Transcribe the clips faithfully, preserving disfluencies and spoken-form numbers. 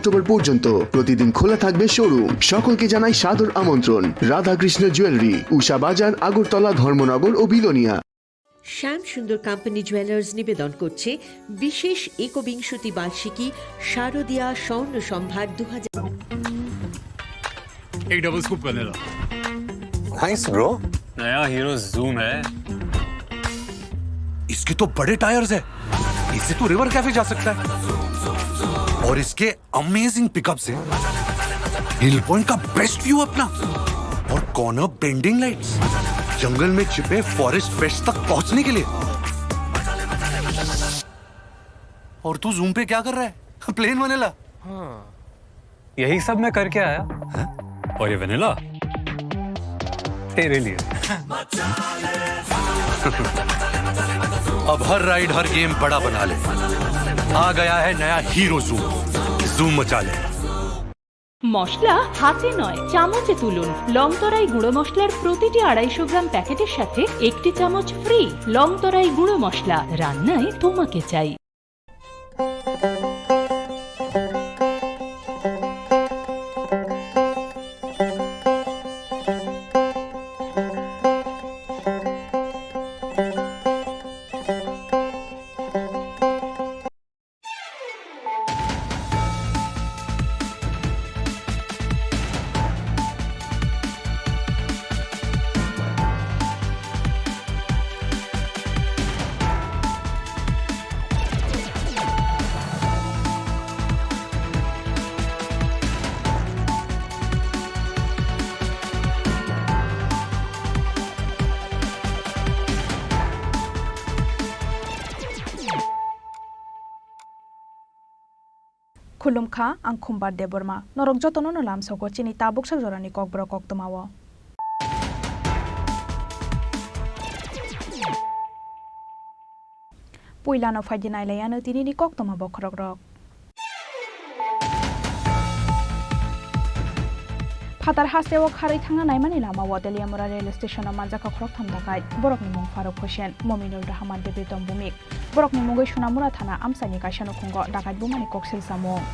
অক্টোবর পর্যন্ত প্রতিদিন খোলা থাকবে শোরুম। সকলকে জানাই সাদর আমন্ত্রণ। রাধাকৃষ্ণ জুয়েলারি, উষা বাজার, আগরতলা, ধর্মনগর ও বিলোনিয়া। শ্যাম সুন্দর কোম্পানি জুয়েলার্স নিবেদন করছে বিশেষ একবিংশতি বার্ষিকী শারদীয়া স্বর্ণ সম্ভার দু হাজার। एक double scoop vanilla. Thanks, bro। नया हीरो जूम है। इसके तो बड़े टायर्स है, इससे तो रिवर कैफे जा सकता है। और इसके अमेजिंग पिकअप्स हैं, हिल पॉइंट का बेस्ट व्यू अपना, और कॉर्नर बेंडिंग लाइट्स, जंगल में छिपे फॉरेस्ट फ्रेश तक पहुंचने के लिए। और तू जूम पे क्या कर रहा है? Plain vanilla. हाँ। यही सब मैं करके आया। हैं? और ये वेनिला तेरे लिए। अब हर राइड, हर गेम बड़ा बना ले। आ गया है नया हीरो जूम। जूम मचा ले। মশলা হাতে নয়, চামচে তুলুন। লংতরাই গুঁড়ো মশলার প্রতিটি আড়াইশো গ্রাম প্যাকেটের সাথে একটি চামচ ফ্রি। লংতরাই গুঁড়ো মশলা, রান্নায় তোমাকে চাই। Khulumkha, ang Khumbar Debbarma. Norok jotono no lamsogo chini tabuk sak jorani kokborok koktwmao. Puilano phaidi nailaiano tinini koktwma bokhorokrok. Phatar hasteo kharwi thangna naimani lamao Teliamura rail station-o manjakha khoroktham dakai. Borokni mung Faruk Hussain, Mominul Rahman tei Pritom Bhumik. Borokni mungwi Sonamura thana amchaini kaisa nukhungo dakait bumani koksil samung.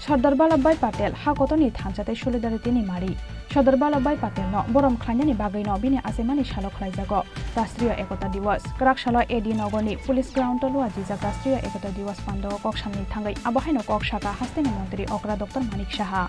Sardar Vallabhbhai Patel ha kotorni thansa tei solidarity ni mari. Sardar Vallabhbhai Patel no borom khlainani bagwi no bini achaimani salo khlaijago Rashtriya Ekota Diwas. Kwrak salo A D Nogor ni Police Ground o luajijak Rashtriya Ekota Diwas pando o kok sanani thangwi abo haino kok saka hasteni montri okra Doctor Manik Saha.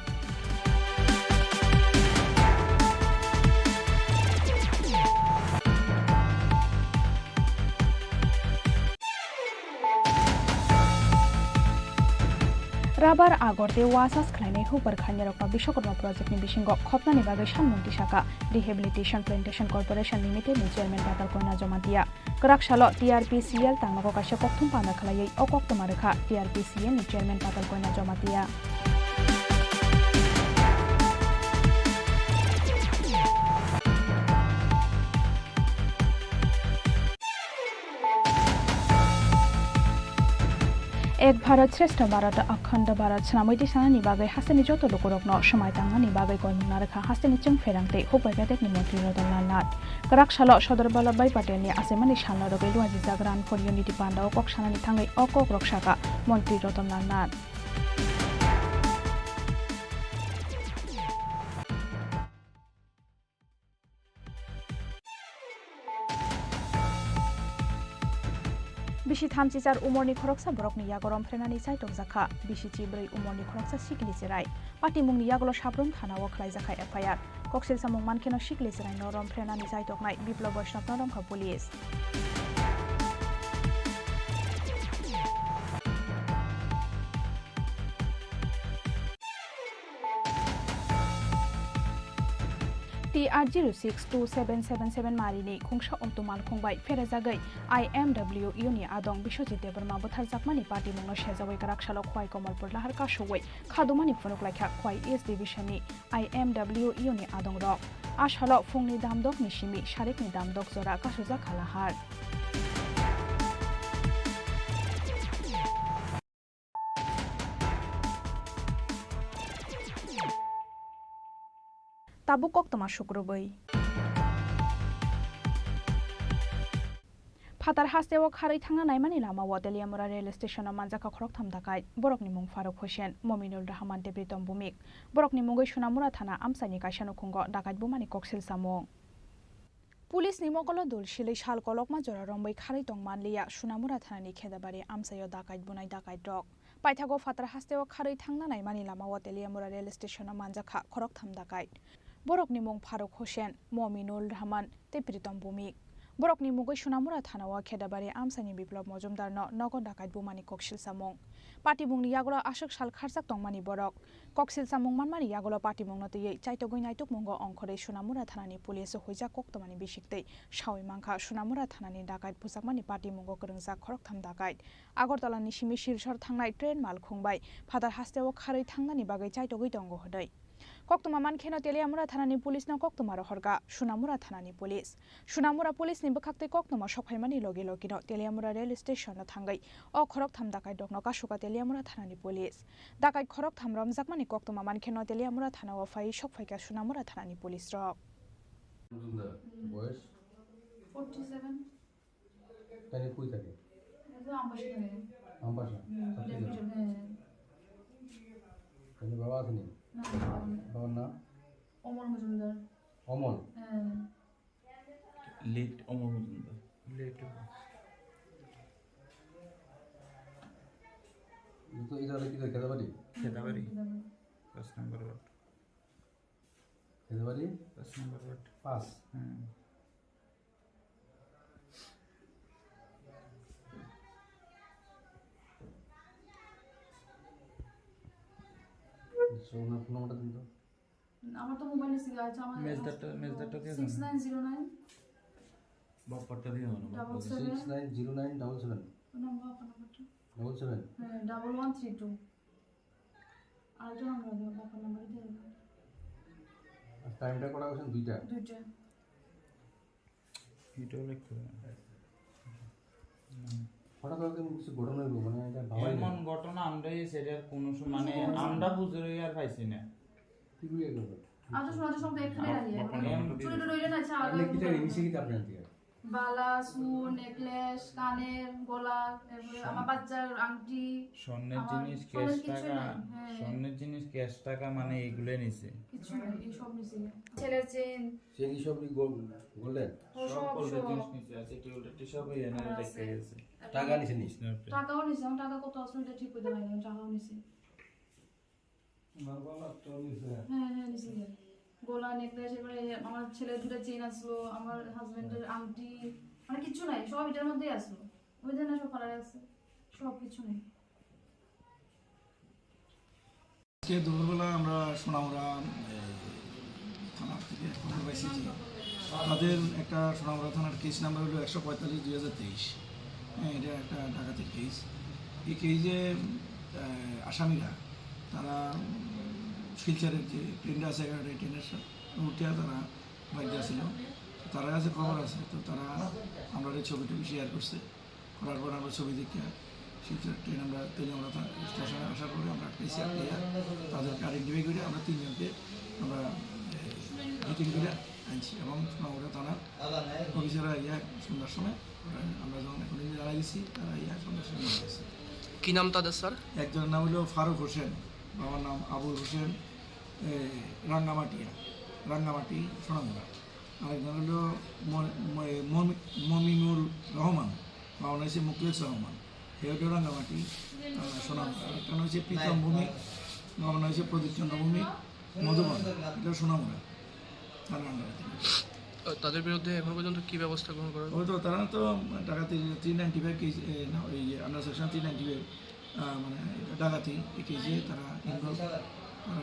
Rabar agor tei wa sas khlainai hukbar khlainai rokno Bishwakarma project ni bisingo khopnani bagwi sanmung tisaka Rehabilitation Plantation Corporation Limited ni chairman Patal Koina Jamatia. Kwrak salo T R P C L tangnago kaisa kokthum panda khlaiwi o koktwma rwkha T R P C L ni chairman Patal Koina Jamatia. Ek Bharat Shreshtha Bharat, Akhanda Bharat swnamwi tisanani bagwi hasteni joto lukurokno swmai tangnani bagwi koimung narwkha hasteni chwngpherang tei hukbai bedekni montri Ratan Lal Nath. Kwrak salo Sardar Vallabhbhai Patelni achaimani salno rwgwi luajijak Run for Unity pandao kok sanani thangwi o kokrok saka montri Ratan Lal Nath. Bisi thamchi char umorni khoroksa borokni yago romphrenani chaitokjakha. Bisi chibrwi umorni khoroksa sikli chirai. Patimungni yagulo Sabrum thanao khlaijakha F I R. Koksil samung mankheno sikli chiraino romphrenani chaitoknai Biplab Vaishnavno romkha police. T R zero six two seven seven seven marini khungsa auto malkhung bai pherajagwi I M W U ni adong Biswajit Debbarma butharjakmani patimungno sejawi kwrak salo Khwai Komolpur lahar kasugwi khadumani phunuk laikha Khwai East Division ni I M W U ni adongrok. A salo phungni damdokni simi sarikni damdok jora kasujakha lahar. tabuk koktwma sukrubwi. Phatar hasteo kharwi thangna naimani lamao Teliamura rail station-o manjakha khoroktham dakait. Borokni mung Faruk Hussain, Mominul Rahman tei Pritom Bhumik. Borokni mungwi Sonamura thana amchaini kaisa nukhungo dakait bumani koksil samung. Police ni mokolo dul silwi sal kolokma jora romwi kharwi tong manliya Sonamura thanani Khedabari amchaio dakait bunai dakait rok. Paithago phatar hasteo kharwi thangna naimani lamao Teliamura rail station-o manjakha khoroktham dakait. Borokni mung Faruk Hussain, Mominul Rahman tei Pritom Bhumik. Borokni mungwi Sonamura thanao Khedabari amchaini Biplab Mojumdarno nogo dakait bumani koksil samung. Patimungni yagulo aswk sal kharjak tongmani borok. Koksil samung manmani yagulo patimungno twiwi chaitogwi naitukmungo ongkhorwi Sonamura thanani police huijak koktwmani bisik tei sawi mankha Sonamura thanani dakait bujakmani patimungo kwrwngjak khoroktham dakait. Agartala ni simi Silchar thangnai train malkhung bai phatar hasteo kharwi thangnani bagwi chaitogwi tongo hwnwi. Koktwma mankheno Teliamura thanani police no koktwma rohorkha Sonamura thanani police. Sonamura police ni bwkhaktwi koktwma sokphaimani logi logino Teliamura rail station no thangwi o khoroktham dakait rokno kasuka Teliamura thanani police. Dakait khoroktham romjakmani koktwma mankheno Teliamura thanao phai sokphaikha Sonamura thanani police rok. Buyos? Forty seven. Taini koi thani? Itu Ambasa thani. Ambasa? Hmm, Ambasa. Deputy, eh. Taini baba thani? Na, baba thani. Baba na? Omol Mojumdar. Omol? Eh. Late Omol Mojumdar. Late. Itu, itu ada kita, kita tadi? Khedabari. Khedabari. Pas number ward. Khedabari? Pas number ward. Pas. Hmm. So, na phone number ta din to. আমার তো মোবাইল নিচে আছে, আমার মেজদারটা, মেজদারটা দিয়ে দেন। Six nine zero nine বাপ্পারটা দিয়ে দেন, বাপ্পারটা। Double seven। Six nine zero nine double seven. ওর নাম বাপ্পার নাম্বারটা। Double seven. হ্যাঁ, ডাবল ওয়ান থ্রি টু। আরেকটা নাম্বার দেবো, বাবার নাম্বার দিয়ে দেবো। আর টাইমটা কটা বলছেন? দুইটা? দুইটা। এটাও লিখতে হবে। হুম। হঠাৎ করে এমন কিছু ঘটনা হইলো, মানে, এটা ভাবাই এমন নাই। ঘটনা আমরা এই সেটার কোনো সময়, মানে, আমরা বুঝে রই আর পাইছি না। কি বুঝে গেল? আজ শোনা তো সব তো এখানে আর আগে। বাবা, বাবা, চুরি টুরি হইলে না, আচ্ছা, আপনি আগে কি জানেন? মিশে কি আপনি আনতে? বালা, চুর, নেকলেস, কানের, গলার, এরপরে আমার বাচ্চার আংটি, স্বর্ণের আমার জিনিস, স্বর্ণের ক্যাশ কিচ্ছু টাকা, নাই। হ্যাঁ। স্বর্ণের জিনিস, ক্যাশ টাকা মানে এইগুলো নিছে। কিচ্ছু নাই, এই সব নিছে। ছেলের চেইন। চেইন সব কি গোল-, গোল্ডেন? ও, সব সব, গোল্ডের সব। জিনিস নিছে, আছে টেবিল টেবিল সব এই এনে আর রেখে আছে। গেছে। টাকা নিছে নিস? টাকাও নিছে, আমার টাকা কত আছে ওটা ঠিক করতে পারি না, টাকাও নিছে। আমার গলার তো নিছে। হ্যাঁ, হ্যাঁ, নিছে। গলা, নেকলেস, এবারে আমার ছেলের দুটো চেইন আসলো, আমার হাজবেন্ডের আংটি, মানে কিচ্ছু নাই, সব এটার মধ্যেই আসলো। ওই জন্য সব ফালাই আছে, সব কিছু নেই। আজকে দুপুরবেলা আমরা সোনামুড়া, এ, থানা থেকে খবর পাইছি যে তাদের একটা, সোনামুড়া থানার কেস নাম্বার হলো একশো পঁয়তাল্লিশ দুই হাজার তেইশ। হ্যাঁ, এটা একটা ডাকাতির কেস। এই কেসে, এ, আসামিরা তারা, উম, শিলচরের যে ট্রেনটা আছে, এগারোটা ট্রেনের সা-, উঠিয়া তারা বাইক আসছিল। তারা কাছে খবর আছে, তো তারা আমরা এই ছবি টবি শেয়ার করছে। করার পর আমরা ছবি দেখিয়া শিলচর ট্রেন আমরা, ট্রেনে আমরা তা-, স্টেশনে আসার পরে আমরা আটকাইছি, আটকাইয়া তাদেরকে আইডেন্টিফাই করে আমরা তিনজনকে আমরা, এ, ডিটেইন করে আনছি এবং সোনামুড়া থানার অফিসাররা আইয়া সন্ধ্যার সময় ওরা, আমরা যখন এখন জানাই দিচ্ছি, তারা আইয়া সন্ধ্যার সময় মারা গেছে। কি নাম তাদের, স্যার? একজনের নাম হলো ফারুক হোসেন, বাবার নাম আবুল হোসেন, এ, রাঙ্গামাটিয়া, রাঙ্গামাটি, সোনামুড়া। আরেকজন হলো ম-, ম-, মমি-, মমিনুর রহমান, বাবা নাম হচ্ছে মুকলেস রহমান, হেউটে রাঙ্গামাটি, আহ, সোনামুড়া। আরেকটা নাম হচ্ছে প্রীতম ভৌমিক, বাবা নাম হচ্ছে প্রদীপ চন্দ্র ভৌমিক, মধুবন, এটা সোনামুড়া। তার নাম ধরে দিন। আহ, তাদের বিরুদ্ধে এখন পর্যন্ত কি ব্যবস্থা গ্রহণ করা হলো? ওই তো, তারা তো ডাকাতি থ্রি নাইনটি ফাইভ কেস, এ, না, ওই যে under section three ninety five, আহ, মানে, এটা ডাকাতি, এই কেসে তারা ইনভলভ, তারা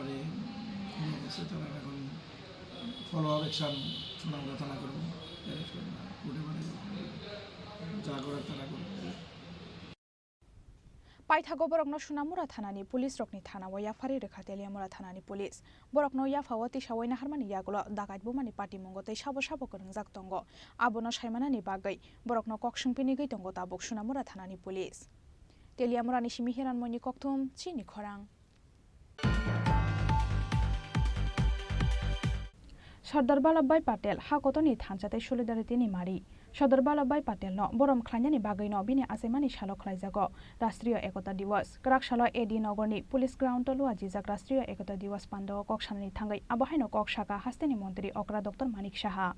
নিয়ে গেছে, তারা এখন ফলো আপ অ্যাকশন সোনামুড়া থানা করবো, অ্যারেস্ট করবো, কোর্টে পাঠাবো, যা করার তারা করবে। Paithago borokno Sonamura thanani police rokni thanao yapharwi rwkha Teliamura thanani police. Borokno yaphao tisaui naharmani yagulo dakait bumani patimungo tei sabo sabo kwrwngjak tongo. Abono saimanani bagwi borokno kok swngpinigwi tongo tabuk Sonamura thanani police. Teliamurani simi Hiranmoini Kokthum, chini khorang. Sardar Vallabhbhai Patel ha kotorni thansa tei solidarity ni mari. Sardar Vallabhbhai Patel no borom khlainani bagwi no bini achaimani salo khlaijago Rashtriya Ekota Diwas. Kwrak salo A D Nogor ni Police Ground o luajijak Rashtriya Ekota Diwas panda o kok sanani thangwi abo haino kok saka hasteni montri okra Doctor Manik Saha.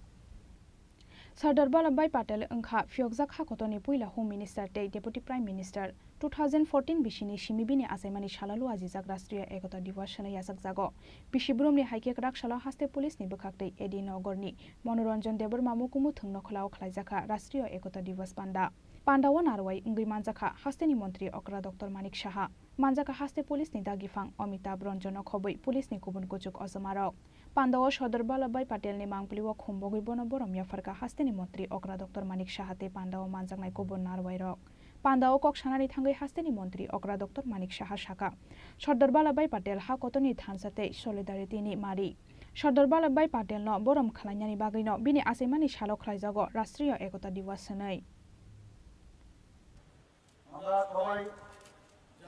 Sardar Vallabhbhai Patel wngkha phiyokjak ha kotorni puila Home Minister tei Deputy Prime Minister. Two thousand fourteen bisini simi bini achaimani salo luajijak Rashtriya Ekota Diwas hwnwi yachakjago. Bisi brumni hai khe kwrak salo haste police ni bwkhak tei A D Nogor ni Manoranjan Debbarma mukumu thwng nokhola o khlaijakha Rashtriya Ekota Diwas panda. Panda o narwai wngwi manjakha hasteni montri okra Doctor Manik Saha. Manjakha haste police ni dagiphang Amitabh Ranjan no khobwi police ni kubun kuchuk ojomarok. Panda o Sardar Vallabhbhai Patel ni mangpili o khumbogwi bono borom yapharkha hasteni montri okra Doctor Manik Saha tei panda o manjaknai kubun narwai rok. Panda o kok sanani thangwi hasteni montri okra Doctor Manik Saha saka, Sardar Vallabhbhai Patel ha kotorni thansa tei solidarity ni mari. Sardar Vallabhbhai Patel no borom khlainani bagwi no bini achaimani salo khlaijago Rashtriya Ekota Diwas hwnwi. আমরা সবাই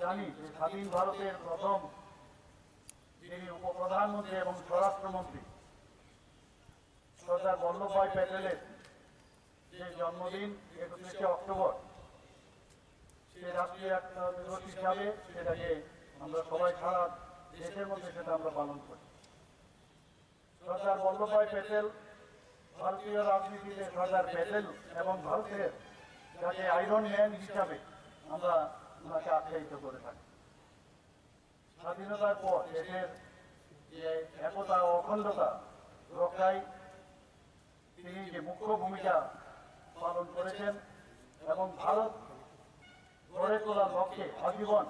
জানি যে স্বাধীন ভারতের প্রথম যিনি উপপ্রধানমন্ত্রী এবং স্বরাষ্ট্রমন্ত্রী সর্দার বল্লভভাই প্যাটেলের যে জন্মদিন একত্রিশে অক্টোবর, সেই রাষ্ট্রীয় একটা দিবস হিসাবে সেটাকে আমরা সবাই সারা দেশের মধ্যে সেটা আমরা পালন করি। সর্দার বল্লভভাই প্যাটেল ভারতীয় রাজনীতিতে সর্দার প্যাটেল এবং ভারতের যাকে আয়রন ম্যান হিসাবে আমরা ওনাকে আখ্যায়িত করে থাকি। স্বাধীনতার পর দেশের যে একতা ও অখণ্ডতা রক্ষায় তিনি যে মুখ্য ভূমিকা পালন করেছেন এবং ভারত গড়ে তোলার লক্ষ্যে আজীবন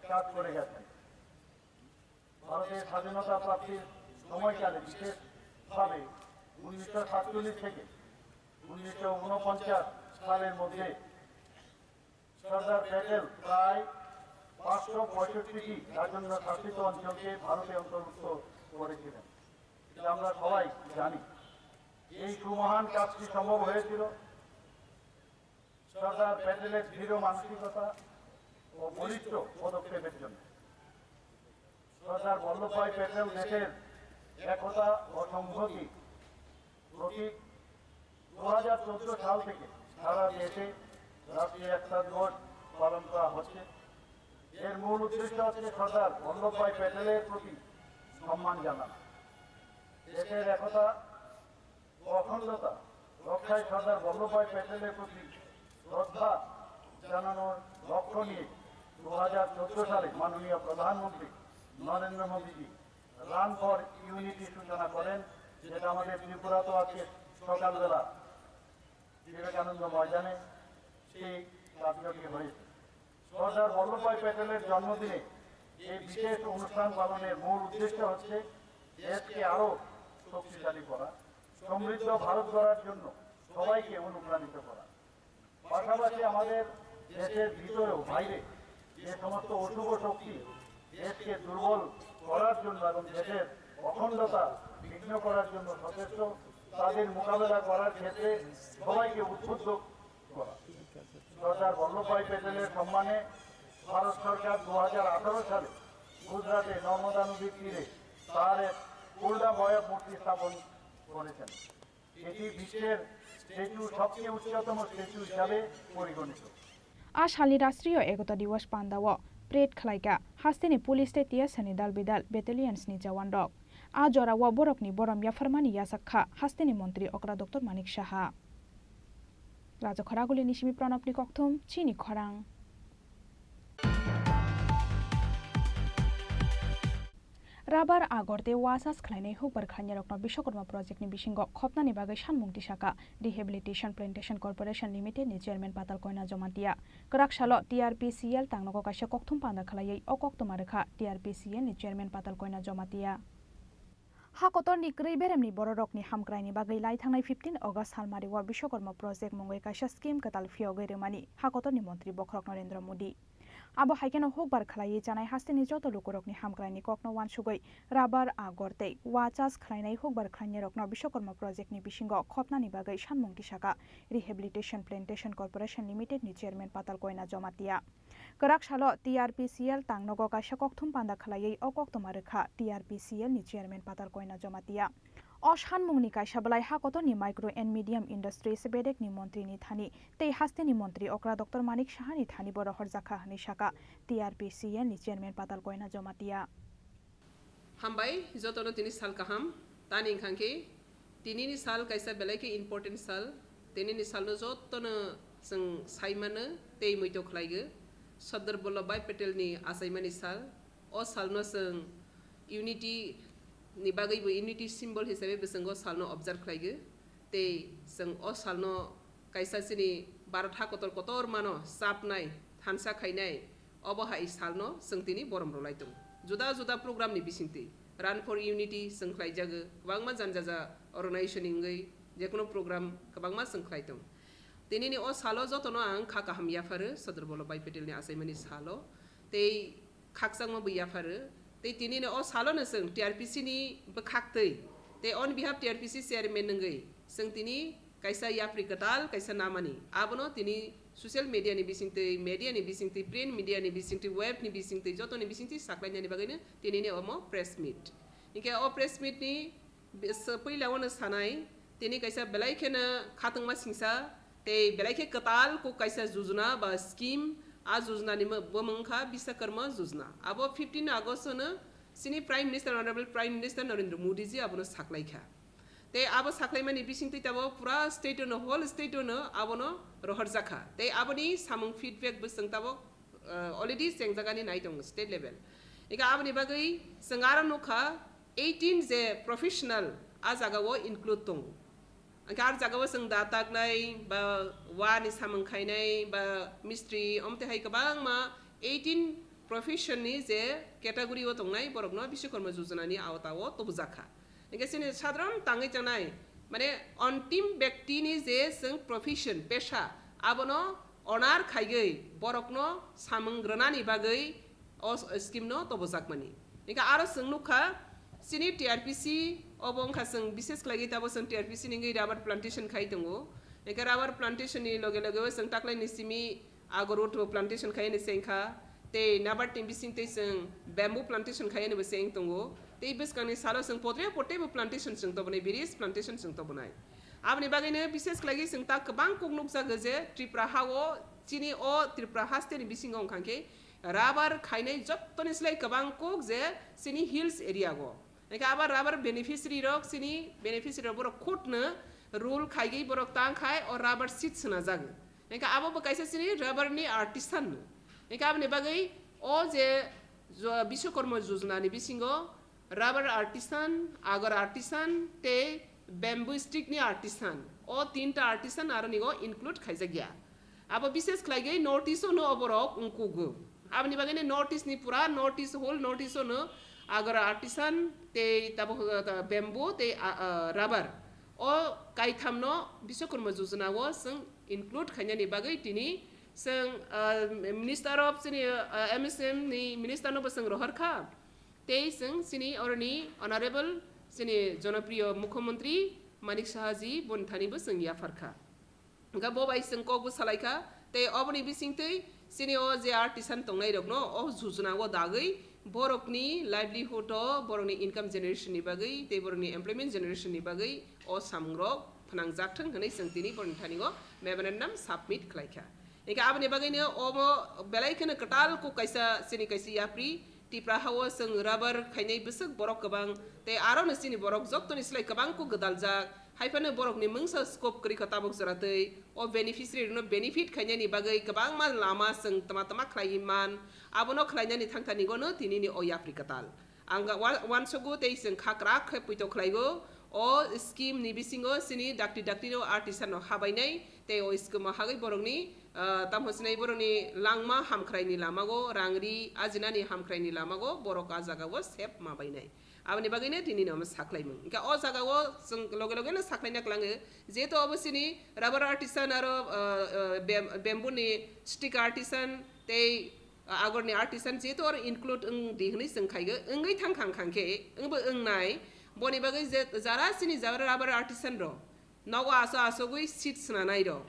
কাজ করে গেছেন। ভারতের স্বাধীনতা প্রাপ্তির সময়কালে বিশেষভাবে উনিশশো সাতচল্লিশ থেকে উনিশশো ঊনপঞ্চাশ সালের মধ্যে সর্দার প্যাটেল প্রায় পাঁচশো পঁয়ষট্টিটি রাজন্য শাসিত অঞ্চলকে ভারতে অন্তর্ভুক্ত করেছিলেন। এটা আমরা সবাই জানি। এই সুমহান কাজটি সম্ভব হয়েছিল সর্দার প্যাটেলের দৃঢ় মানসিকতা ও বলিষ্ঠ পদক্ষেপের জন্য। সর্দার বল্লভভাই প্যাটেল দেশের একতা ও সংহতি প্রতীক। দু হাজার চোদ্দ সাল থেকে সারা দেশে রাষ্ট্রীয় একতা দিবস পালন করা হচ্ছে। এর মূল উদ্দেশ্য হচ্ছে সর্দার বল্লভভাই প্যাটেলের প্রতি সম্মান জানানো, দেশের একতা ও অখণ্ডতা রক্ষায় সর্দার বল্লভভাই প্যাটেলের প্রতি শ্রদ্ধা জানানোর লক্ষ্য নিয়ে দু হাজার চোদ্দ সালে মাননীয় প্রধানমন্ত্রী নরেন্দ্র মোদীজি রান ফর ইউনিটি সূচনা করেন, যেটা আমাদের ত্রিপুরাতেও আজকে সকালবেলা বিবেকানন্দ ময়দানে সেই কার্যটি হয়েছে। সর্দার বল্লভভাই প্যাটেলের জন্মদিনে এই বিশেষ অনুষ্ঠান পালনের মূল উদ্দেশ্য হচ্ছে দেশকে আরও শক্তিশালী করা, সমৃদ্ধ ভারত গড়ার জন্য সবাইকে অনুপ্রাণিত করা। পাশাপাশি আমাদের দেশের ভিতরেও বাইরে যে সমস্ত অশুভ শক্তি দেশকে দুর্বল করার জন্য এবং দেশের অখণ্ডতা বিঘ্ন করার জন্য সচেষ্ট, তাদের মোকাবেলা করার ক্ষেত্রে সবাইকে উদ্বুদ্ধ করা। সর্দার বল্লভভাই প্যাটেলের সম্মানে ভারত সরকার দু হাজার আঠারো সালে গুজরাটে নর্মদা নদীর তীরে তার এক পূর্ণাবয়ব মূর্তি স্থাপন করেছেন। এটি বিশ্বের স্ট্যাচু, সবচেয়ে উচ্চতম স্ট্যাচু হিসাবে পরিগণিত। A salni Rashtriya Ekota Diwas panda o parade khlaikha hasteni police tei T S R ni dal bidal battalions ni jawan rok. A jora o borokni borom yapharmani yachak kha hasteni montri okra Doctor Manik Saha. Raja Khoraguli ni simi Pranab ni kokthum, chini khorang. Rabar agor tei wa chas khlainai hukbar khlainairokno Biswakarma project ni bisingo khopnani bagwi sanmung tisaka Rehabilitation Plantation Corporation Limited ni chairman Patal Koina Jamatia. Kwrak salo T R P C L tangnogo kaisa kokthum panda khlaiwi o koktwma rwkha T R P C L ni chairman Patal Koina Jamatia. Ha kotorni kwrwi beremni bororokni hamkraini bagwi lai thangnai fifteen August salmario Biswakarma project mungwi kaisa scheme kwtal phiyogwi rwmani ha kotorni montri bokhorok Narendra Modi. Abo hai kheno hukbar khlaiwi chanai hasteni joto lukurokni hamkraini kokno uansugwi rabar agor tei wa chas khlainai hukbar khlainairokno Biswakarma project ni bisingo khopnani bagwi sanmung tisaka Rehabilitation Plantation Corporation Limited ni chairman Patal Koina Jamatia. Kwrak salo T R P C L tangnogo kaisa kokthum panda khlaiwi o koktwma rwkha T R P C L ni chairman Patal Koina Jamatia. O sanmungni kaisa belai ha kotorni Micro and Medium Industries bedekni montrini thani tei hasteni montri okra Doctor Manik Sahani thanibo rohorjakha hwnwi sakha T R P C L ni chairman Patal Koina Jomatia. Hambai, jotono tini sal kaham. Tani wngkha khe, tinini sal kaisa belai khe important sal. Tinini salno jotono chwng sai mano tei muito khlaigo. Sardar Vallabhbhai Patelni achaimani sal. O salno chwng unity ni bagwibo, unity symbol hisabe bo chwng o salno observe khlaigo. Tei chwng o salno kaisa chini Bharat ha kotor kotor mano chapnai, thansa khainai, obo hai salno chwng tini borom rwlai tongo. Juda juda program ni bisingtwi Run for Unity chwng khlaijago, kwbangma jani jaja organization ni wngwi jekono program kwbangma chwng khlai tongo. Tinini o salo jotono ang kha kaham yapharo, Sardar Vallabhbhai Patelni achaimani salo. Tei khakchangma bo yapharo. Tei tinini o salono chwng T R P C ni bwkhaktwi tei on behalf T R P C chairman wngwi chwng tini kaisa yapri kwtal kaisa namani. Abono tini social media ni bisingtwi, media ni bisingtwi, print media ni bisingtwi, web ni bisingtwi, jotoni bisingtwi saklainani bagwino tinini omo press meet. Hinkhe o press meet ni Be-, se-, puila wano sanai, tini kaisa belai kheno khatungma singsa, tei belai khe kwtal kok kaisa jujuna ba scheme, a jujuna ni mo-, bo mung kha Biswakarma Jujuna. Abo fifteen August no chini Prime Minister, Honorable Prime Minister Narendra Modi ji abono saklai kha. Tei abo saklaimani bisingtwi tabo pura state no, whole state no abono rohorjakha. Tei aboni samung feedback bo chwng tabo, uh, already chengjagani nai tongo state level. Eka aboni bagwi chwng aro nukha, eighteen je professional a jaga o include tongo. Hingke ar jaga o chwng da taknai ba wa ni samung khainai ba mistri, omte hai kwbangma eighteen profession ni je category o tongnai borokno Biswakarma Jojona ni awta o tubujak kha. Hingke chini sadharon tangwi chanai, mane, ontim byakti ni je chwng profession, pesha, abono honor khaigwi borokno samung rwnani bagwi o s-, scheme no tobojakmani. Hingke aro chwng nukha, chini T R P C obo wngkha chwng bishes khlaigwi tabo chwng T R P C ni wngwi rubber plantation khai tongo. Hingke rubber plantation ni loge loge o chwng taklaini simi agarwood bo plantation khai ni chengkha. Tei nabar ni bising tei chwng bamboo plantation khai ni bo cheng tongo. Tei bwskang ni salo chwng potre pote bo plantation chwng tobonai, various plantation chwng tobonai. Aboni bagwino bishes khlaigwi chwng ta kwbang kok nukjago je Tripura ha o, chini o Tripura haste ni bisingo wngkha khe rubber khainai jottoni slai kwbang kok je chini hills area o. Hingke abo rubber beneficiary rok, chini beneficiary rok borok khutno rule khaigwi borok tang khai o rubber seed swnajago. Hingke abo bo kaisa chini rubber ni artisan no. Hingke aboni bagwi o je jo-, Biswakarma Jojona ni bisingo rubber artisan, agar artisan tei bamboo stick ni artisan. O tinta artisan aro ni o include khaijak ya. Abo bishes khlaigwi North East o no oborok wngkugo. Aboni bagwi no North East ni pura North East, whole North East o no agar artisan tei tabuk, uh, bamboo tei, uh, uh, rubber. O kaitham no Biswakarma Jojona o chwng include khainani bagwi tini chwng, uh, Minister of chini, uh, M S M ni minister no bo chwng rohor kha. Tei chwng chini oroni Honorable chini Jonopriyo Mukhyamantri Manik Saha ji boni thani bo chwng yaphar kha. Hingke bo bai chwng kok bo salai kha, tei oboni bisingtwi chini o je artisan tongnai rokno o jujuna o dagwi borokni livelihood o, borokni income generation ni bagwi tei borokni employment generation ni bagwi o samung rok phnangjak thwng hwnwi chwng tini borokni thani o memorandum submit khlai kha. Hingke aboni bagwino omo belai kheno kwtal kok kaisa chini kaisa yapri Tipra ha o chwng rubber khainai bwswk borok kwbang, tei aro no chini borok jottoni slai kwbang kok gwdaljak. Hai phano borokni mungsa scope kwrwi kha tabuk jora twi. O beneficiary rokno benefit khainani bagwi kwbangma lama chwng tama tama khlaiwi man. Abono khlainani thangthani gono tinini o yapri kwtal. Ang wa-, uansugo tei chwng kha kwrak khe poito khlaigo. O scheme ni bisingo chini dakti dakti no artisan no habainai tei o scheme o hagwi borokni, ah, tamo sinai borokni langma hamkhraini lamago, rangri ajinani hamkhraini lamago borok a jagao sep ma bainai. Aboni bagwino tinino omo saklaimung. Hingke o jagao chwng loge logeno saklaina kwlango, jehetu obo chini rubber artisan aro, ah, ah, bam-, bamboo ni stick artisan tei, ah, agorni artisan jehetu oro include wng di hwnwi chwng khaigo, wngwi thang khang khang khe, wngbo wngnai. Boni bagwi je jara chini jara rubber artisan rok nogo aso asogwi seat swnanai rok.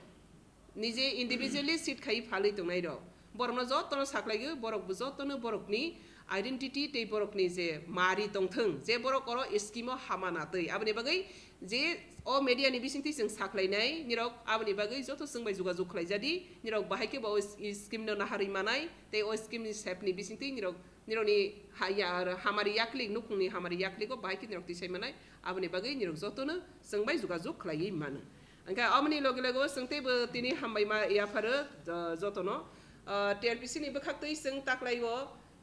Nije individually seat khai phalwi tongnai rok. Borokno jotono saklaio, borok bo jotono borokni identity tei borokni je mari tongthwng, je borok oro scheme o hama natwi. Aboni bagwi je o media ni bisingtwi chwng sakhlainai nirok, aboni bagwi joto chwng bai jogajog khlaijadi, nirok bahai khe bo o s-, scheme no naharwi manai tei o scheme ni sep ni bisingtwi nirok, nirokni ha-, ya-, hamari yaklik, nukhungni hamari yakligo bahai khe nirok tisai manai, aboni bagwi nirok jotono chwng bai jogajog khlaiwi mano. Hwnkhe aboni loge loge o chwng teibo tini hambai ma yapharo, uh, jotono, uh, T R P C ni bwkhaktwi chwng taklai o,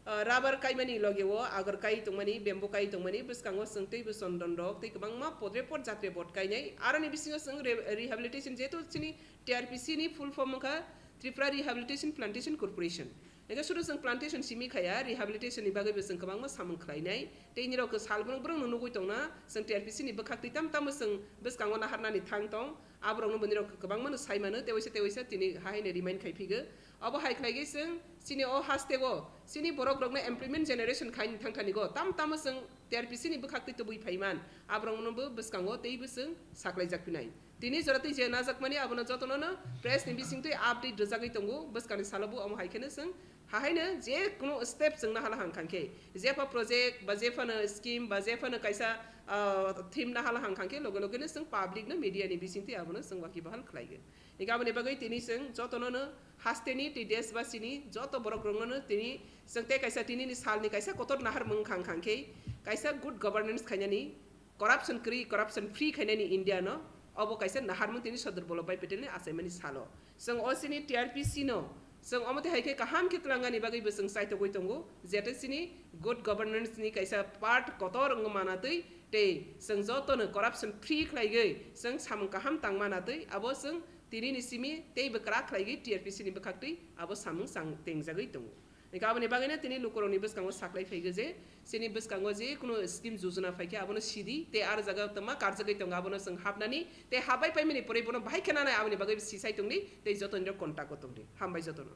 uh, rubber kaimani loge o agar kai tongmani, bamboo kai tongmani, bwskango chwng teibo chondon rok tei kwbangma podre pod jatre bot kainai. Aroni bisingo chwng re-, rehabilitation, jehetu chini T R P C ni full form wngkha Tripura Rehabilitation Plantation Corporation. Hingke suru chwng plantation simi khaya, rehabilitation ni bagwi bo chwng kwbangma samung khlainai. Tei nirok salbrung brung no nugwi tongna, chwng T R P C ni bwkhak twi tam tamo chwng bwskango naharnani thang tong, aborok no bo nirok kwbangma no sai mano, tewaisa tewaisa tini hahaino remind khai phigo. Obo hai khlaigwi chwng chini o haste o chini borok rokno employment generation khaini thang thani go, tam tamo chwng T R P C ni bwkhak twi tubui phaiman, aborok no bo bwskango tei bo chwng saklaijak phinai. Tini jora twi je najakmani abono jotono no press ni bisingtwi update rwjagwi tongo, bwskangni salo bo omo hai kheno chwng hahaino je kuno step chwng nahala hang khankhe, jepha project ba jephano scheme ba jephano kaisa, ah, theme nahala hang khankhe loge loge no chwng public no media ni bisingtwi abono chwng waki bahal khlaigo. Hingke aboni bagwi tini chwng jotono no hasteni tei deshbasini joto borok rokno no tini chwng tei kaisa tini ni salni kaisa kotor naharmung kha hang khankhe kaisa good governance khainani, corruption kwrwi, corruption free khainani India no, obo kaisa naharmung tini Sardar Vallabhbhai Patel ni achaimani salo. Chwng o chini T R P C no, chwng omo twi hai khe kaham khe twlangani bagwi bo chwng chaitogwi tongo, jete chini good governance ni kaisa part kotor wngma manatwi tei chwng joto no corruption free khlaigwi chwng samung kaham tang manatwi abo chwng tini ni simi tei bo kwrak khlaigwi T R P C ni bwkhak twi abo samung chang tengjagwi tongo. Hingke aboni bagwino tini lukurokni bwskango saklai phaigo je, chini bwskango je kunu scheme jojona phaikhe abono sidi, tei aro jaga tongma karjagwi tongo abono chwng hapnani, tei hapbai paimani pore bono bahai khe nanai aboni bagwi sisai tongdi, tei jotonirok contact o tongdi. Hambai jotono.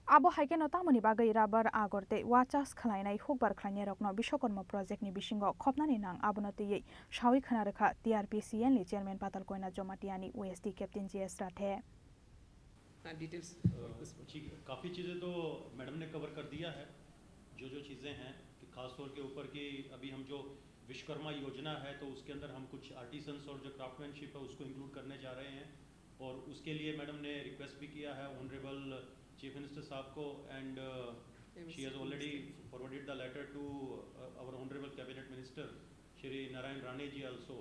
Abo hai kheno tamoni bagwi rubber, agor tei wa chas khlainai hukbar khlainairokno Bishwakarma project ni bisingo khopnani nang abono twiwi sawi khna rwkha T R P C L ni chairman Patal Koina Jomatiani O S D Captain J S Rathe. हाँ, details। अ, जी, काफ़ी चीज़ें तो मैडम ने कवर कर दिया है। जो जो चीज़ें हैं कि खास तौर के ऊपर कि अभी हम जो विश्वकर्मा योजना है, तो उसके अंदर हम कुछ आर्टिसंस और जो क्राफ्टमैनशिप है, उसको इंक्लूड करने जा रहे हैं। और उसके लिए मैडम ने रिक्वेस्ट भी किया है ऑनरेबल चीफ मिनिस्टर साहब को, and, uh, she has already forwarded the letter to, uh, our honorable cabinet minister, Shri नारायण राणे ji also,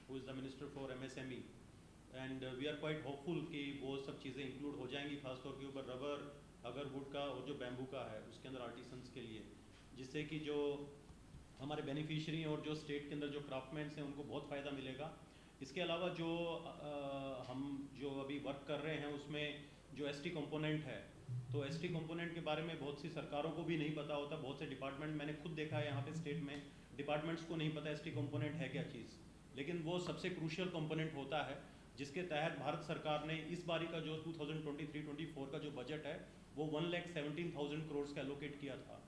who is the minister for M S M E। And, uh, we are quite hopeful कि वो सब चीज़ें इंक्लूड हो जाएंगी, खासतौर के ऊपर rubber, agarwood का और जो बैम्बू का है, उसके अंदर आर्टिसंस के लिए, जिससे कि जो हमारे बेनिफिशियरी और जो स्टेट के अंदर जो क्राफ्टमैन्स हैं, उनको बहुत फ़ायदा मिलेगा। इसके अलावा जो, अ, हम जो अभी वर्क कर रहे हैं, उसमें जो एसटी कंपोनेंट है, तो एसटी कंपोनेंट के बारे में बहुत सी सरकारों को भी नहीं पता होता। बहुत से डिपार्टमेंट, मैंने खुद देखा है यहाँ पे स्टेट में, डिपार्टमेंट्स को नहीं पता एसटी कंपोनेंट है क्या चीज़। लेकिन वो सबसे क्रूशियल कंपोनेंट होता है, जिसके तहत भारत सरकार ने इस बारी का जो two thousand twenty three twenty four का जो बजट है, वो वन लाख सेवनटीन थाउजेंड करोड़ का एलोकेट किया था,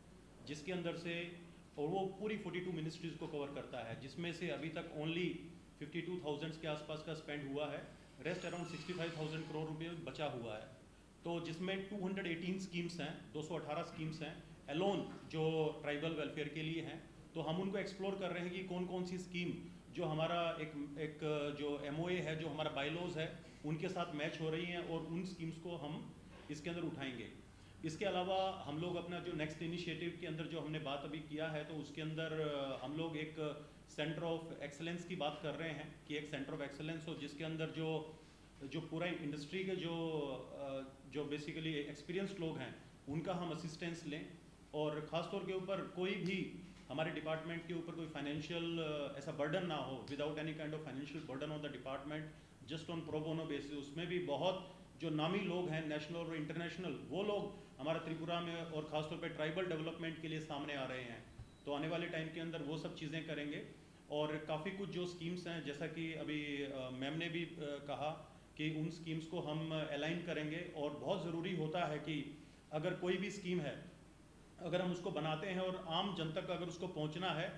जिसके अंदर से, और वो पूरी फ़ोर्टी टू मिनिस्ट्रीज को कवर करता है, जिसमें से अभी तक ओनली फ़िफ़्टी टू थाउजेंड के आसपास का स्पेंड हुआ है, rest around sixty five thousand crore रुपये बचा हुआ है। तो जिसमें टू हंड्रेड एटीन स्कीम्स हैं, दो सौ अठारह स्कीम्स हैं, अलोन जो ट्राइबल वेलफेयर के लिए हैं, तो हम उनको एक्सप्लोर कर रहे हैं कि कौन कौन सी स्कीम जो हमारा एक, एक जो एमओए है, जो हमारा बायलॉज है, उनके साथ मैच हो रही हैं और उन स्कीम्स को हम इसके अंदर उठाएंगे। इसके अलावा हम लोग अपना जो नेक्स्ट इनिशिएटिव के अंदर जो हमने बात अभी किया है, तो उसके अंदर, अ, हम लोग एक सेंटर ऑफ एक्सीलेंस की बात कर रहे हैं कि एक सेंटर ऑफ एक्सीलेंस हो, जिसके अंदर जो, जो पूरा इंडस्ट्री के जो, अ, जो बेसिकली एक्सपीरियंस्ड लोग हैं, उनका हम असिस्टेंस लें। और ख़ास तौर के ऊपर कोई भी हमारे डिपार्टमेंट के ऊपर कोई फाइनेंशियल, अ, ऐसा बर्डन ना हो, without any kind of financial burden on the department, just on pro bono basis। उसमें भी बहुत जो नामी लोग हैं नेशनल और इंटरनेशनल, वो लोग हमारा त्रिपुरा में और ख़ास तौर पे ट्राइबल डेवलपमेंट के लिए सामने आ रहे हैं। तो आने वाले टाइम के अंदर वो सब चीज़ें करेंगे। और काफ़ी कुछ जो स्कीम्स हैं, जैसा कि अभी, अ, मैम ने भी, अ, कहा कि उन स्कीम्स को हम अलाइन करेंगे। और बहुत ज़रूरी होता है कि अगर कोई भी स्कीम है, अगर हम उसको बनाते हैं और आम जन तक अगर उसको पहुंचना है,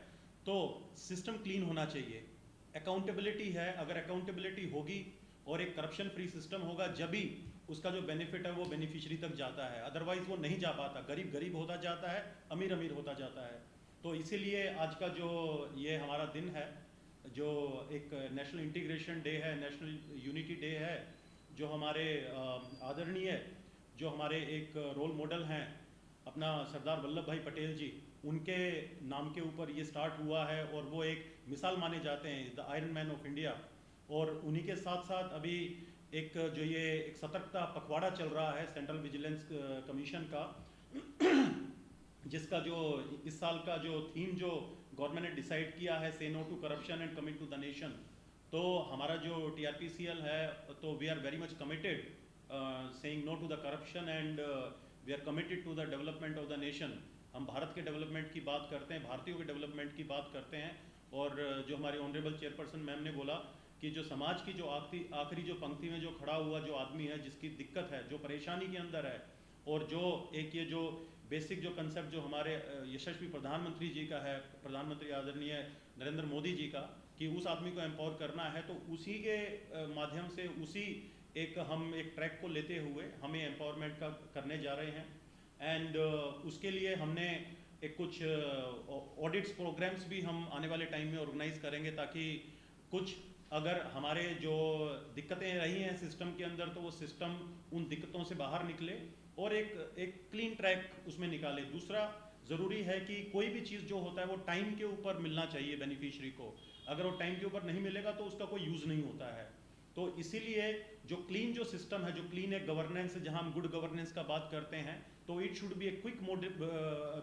तो सिस्टम क्लीन होना चाहिए, अकाउंटेबिलिटी है। अगर अकाउंटेबिलिटी होगी और एक करप्शन फ्री सिस्टम होगा, जब ही उसका जो बेनिफिट है वो बेनिफिशियरी तक जाता है, अदरवाइज वो नहीं जा पाता। गरीब गरीब होता जाता है, अमीर अमीर होता जाता है। तो इसीलिए आज का जो ये हमारा दिन है, जो एक नेशनल इंटीग्रेशन डे है, नेशनल यूनिटी डे है, जो हमारे अ, आदरणीय, जो हमारे एक रोल मॉडल हैं अपना सरदार वल्लभ भाई पटेल जी, उनके नाम के ऊपर ये स्टार्ट हुआ है और वो एक मिसाल माने जाते हैं, the iron man of India. और उन्हीं के साथ साथ अभी एक जो ये एक सतर्कता पखवाड़ा चल रहा है सेंट्रल विजिलेंस कमीशन का, जिसका जो इस साल का जो थीम जो गवर्नमेंट ने डिसाइड किया है, say no to corruption and commit to the nation. तो हमारा जो टीआरपीसीएल है, तो we are very much committed saying no to the corruption and we are committed to the development of the nation। हम भारत के डेवलपमेंट की बात करते हैं, भारतीयों के डेवलपमेंट की बात करते हैं। और जो हमारी ऑनरेबल चेयरपर्सन मैम ने बोला कि जो समाज की जो आखिरी आखिरी जो पंक्ति में जो खड़ा हुआ जो आदमी है, जिसकी दिक्कत है, जो परेशानी के अंदर है, और जो एक ये जो बेसिक जो कॉन्सेप्ट जो हमारे अ, यशस्वी प्रधानमंत्री जी का है, प्रधानमंत्री आदरणीय नरेंद्र मोदी जी का, कि उस आदमी को एम्पावर करना है, तो उसी के अ, माध्यम से उसी एक हम एक ट्रैक को लेते हुए हम ये एम्पावरमेंट का करने जा रहे हैं। एंड उसके लिए हमने एक कुछ ऑडिट्स प्रोग्राम्स भी हम आने वाले टाइम में ऑर्गेनाइज करेंगे, ताकि कुछ अगर हमारे जो दिक्कतें रही हैं सिस्टम के अंदर, तो वो सिस्टम उन दिक्कतों से बाहर निकले और एक एक क्लीन ट्रैक उसमें निकाले। दूसरा ज़रूरी है कि कोई भी चीज़ जो होता है वो टाइम के ऊपर मिलना चाहिए बेनिफिशियरी को। अगर वो टाइम के ऊपर नहीं मिलेगा तो उसका कोई यूज़ नहीं होता है। तो इसीलिए जो क्लीन जो सिस्टम है, जो क्लीन एक गवर्नेंस है, जहां हम गुड गवर्नेंस का बात करते हैं, तो it should be a quick modi-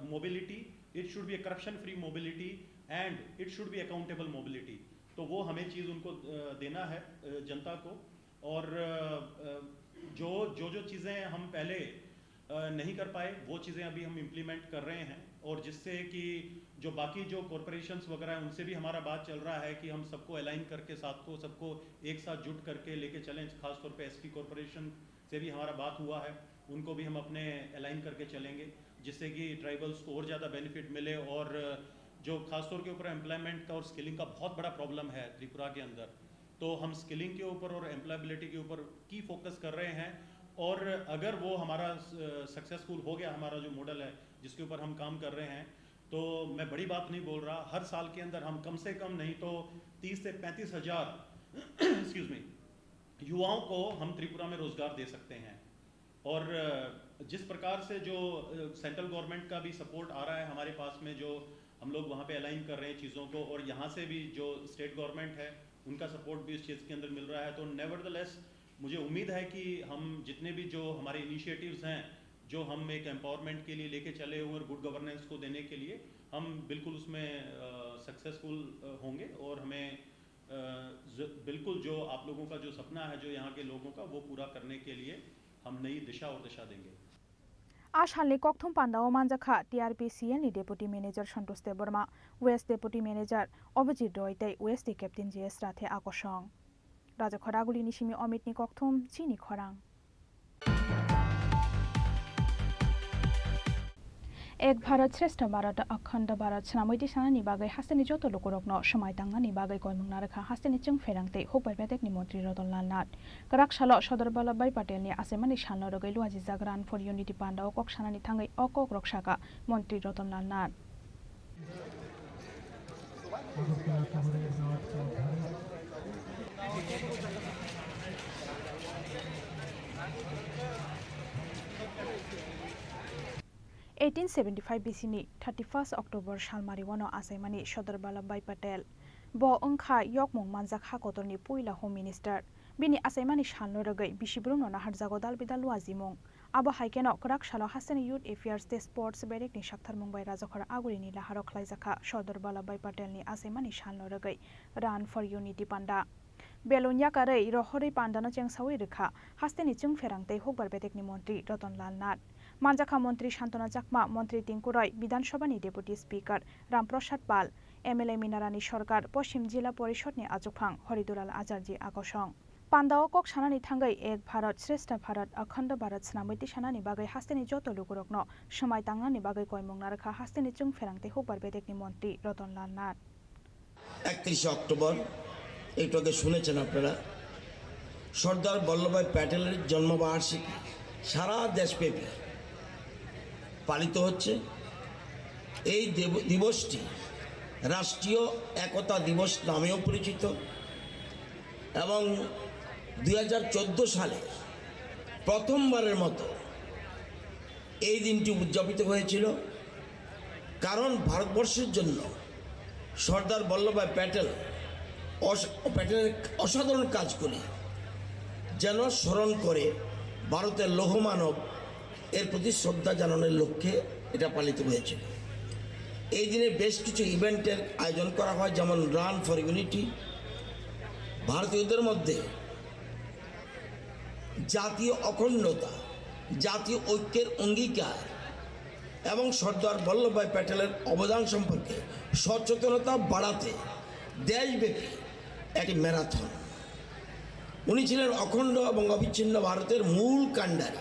mobility, it should be a corruption free mobility and it should be accountable mobility। तो वो हमें चीज़ उनको अ, देना है अ, जनता को। और अ, अ, जो जो जो चीज़ें हम पहले अ, नहीं कर पाए, वो चीज़ें अभी हम इम्प्लीमेंट कर रहे हैं। और जिससे कि जो बाकी जो कॉरपोरेशंस वगैरह हैं, उनसे भी हमारा बात चल रहा है कि हम सबको अलाइन करके, साथ को सबको एक साथ जुट करके लेके चलें। खासतौर पे एसटी कॉरपोरेशन से भी हमारा बात हुआ है, उनको भी हम अपने अलाइन करके चलेंगे, जिससे कि ट्राइबल्स को और ज़्यादा बेनिफिट मिले। और जो खासतौर के ऊपर एम्प्लॉयमेंट का और स्किलिंग का बहुत बड़ा प्रॉब्लम है त्रिपुरा के अंदर, तो हम स्किलिंग के ऊपर और एम्प्लॉयबिलिटी के ऊपर की फोकस कर रहे हैं। और अगर वो हमारा सक्सेसफुल हो गया, हमारा जो मॉडल है जिसके ऊपर हम काम कर रहे हैं, तो मैं बड़ी बात नहीं बोल रहा, हर साल के अंदर हम कम से कम नहीं तो तीस से पैंतीस हज़ार एक्सक्यूज मी, युवाओं को हम त्रिपुरा में रोज़गार दे सकते हैं। और अ, जिस प्रकार से जो अ, सेंट्रल गवर्नमेंट का भी सपोर्ट आ रहा है हमारे पास में, जो हम लोग वहाँ पे अलाइन कर रहे हैं चीज़ों को, और यहाँ से भी जो स्टेट गवर्नमेंट है, उनका सपोर्ट भी इस चीज़ के अंदर मिल रहा है। तो नेवरदलेस, मुझे उम्मीद है कि हम जितने भी जो हमारे इनिशिएटिव्स हैं, जो हम एक एम्पावरमेंट के लिए लेके चले हुए और गुड गवर्नेंस को देने के लिए, हम बिल्कुल उसमें सक्सेसफुल होंगे और हमें अ, ज-, बिल्कुल जो आप लोगों का जो सपना है, जो यहाँ के लोगों का, वो पूरा करने के लिए हम नई दिशा और दशा देंगे। A salni kokthum pandao manjakha T R P C L ni Deputy Manager Santosh Debbarma, West Deputy Manager Abhijit Roy tei West ni Captain J S Rathe akosong. Rajakhor Aguli ni simi Amit ni kokthum, chini khorang. Ek Bharat Shreshtha Bharat, Akhanda Bharat swnamwi tisanani bagwi hasteni joto lukurokno swmai tangnani bagwi koimung narwkha hasteni chwngpherang tei hukbai bedekni montri Ratan Lal Nath. Kwrak salo Sardar Vallabhbhai Patel ni achaimani salno rwgwi luajijak Run for Unity pandao kok sanani thangwi o kok rok sakha montri Ratan Lal Nath. Eighteen seventy five B C ni thirty first October salmari wano achaimani Sardar Vallabhbhai Patel. Bo wngkha yokmung manjak ha kotorni puila Home Minister. Bini achaimani salno rwgwi bisibrumno naharjago dal bidal luajimung. Abo hai kheno kwrak salo hasteni Youth Affairs tei Sports berekni saktharmung bai Rajakhor Agurini laharo khlaijakha Sardar Vallabhbhai Patelni achaimani salno rwgwi Run for Unity panda. Belun yakarwi rohorwi pandano chengsawi rwkha hasteni chwngpherang tei hukbar bedekni montri Ratan Lal Nath. Manjakha montri Santona Chakma, montri Tinku Roy, Bidhan Sabhani Deputy Speaker Ram Prasad Pal, M L A Minarani Sarkar, Poschim Jila Porishodni achukphang Haridural Acharji akosong. Pandao kok sanani thangwi Ek Bharat, Shreshtha Bharat, Akhanda Bharat swnamwi tisanani bagwi hasteni joto lukurokno swmai tangnani bagwi koimung narwkha hasteni chwngpherang tei hukbar bedekni montri Ratan Lal Nath. একত্রিশে অক্টোবর, একটু আগে শুনেছেন আপনারা, সর্দার বল্লভভাই প্যাটেলের জন্মবার্ষিকী সারা দেশব্যাপী পালিত হচ্ছে। এই দেব- দিবসটি রাষ্ট্রীয় একতা দিবস নামেও পরিচিত এবং দুই হাজার চোদ্দো সালে প্রথমবারের মতো এই দিনটি উদযাপিত হয়েছিল, কারণ ভারতবর্ষের জন্য সর্দার বল্লভভাই প্যাটেল অস- প্যাটেলের অসাধারণ কাজগুলি যেন স্মরণ করে ভারতের লৌহ মানব এর প্রতি শ্রদ্ধা জানানোর লক্ষ্যে এটা পালিত হয়েছিল। এই দিনে বেশ কিছু ইভেন্টের আয়োজন করা হয়, যেমন রান ফর ইউনিটি, ভারতীয়দের মধ্যে জাতীয় অখণ্ডতা, জাতীয় ঐক্যের অঙ্গীকার এবং সর্দার বল্লভভাই প্যাটেলের অবদান সম্পর্কে সচেতনতা বাড়াতে দেশব্যাপী একটি ম্যারাথন। উনি ছিলেন অখণ্ড এবং অবিচ্ছিন্ন ভারতের মূল কাণ্ডারি।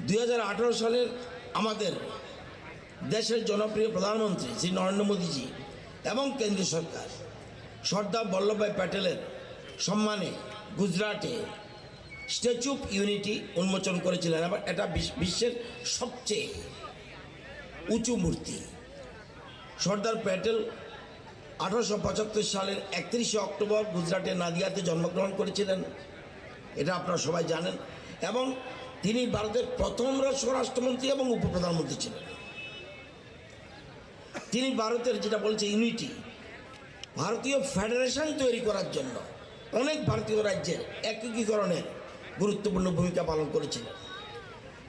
দুই হাজার আঠারো সালের আমাদের দেশের জনপ্রিয় প্রধানমন্ত্রী শ্রী নরেন্দ্র মোদীজি এবং কেন্দ্রীয় সরকার সর্দার বল্লভভাই প্যাটেলের সম্মানে গুজরাটে স্ট্যাচু অফ ইউনিটি উন্মোচন করেছিলেন এবং এটা বিশ্ব- বিশ্বের সবচেয়ে উঁচু মূর্তি। সর্দার প্যাটেল আঠারোশো পঁচাত্তর সালের একত্রিশে অক্টোবর গুজরাটের নাদিয়াতে জন্মগ্রহণ করেছিলেন, এটা আপনারা সবাই জানেন। এবং তিনি ভারতের প্রথম স্বরাষ্ট্রমন্ত্রী এবং উপপ্রধানমন্ত্রী ছিলেন। তিনি ভারতের, যেটা বলছে ইউনিটি, ভারতীয় ফেডারেশন তৈরি করার জন্য অনেক ভারতীয় রাজ্যের একীকরণের গুরুত্বপূর্ণ ভূমিকা পালন করেছিলেন।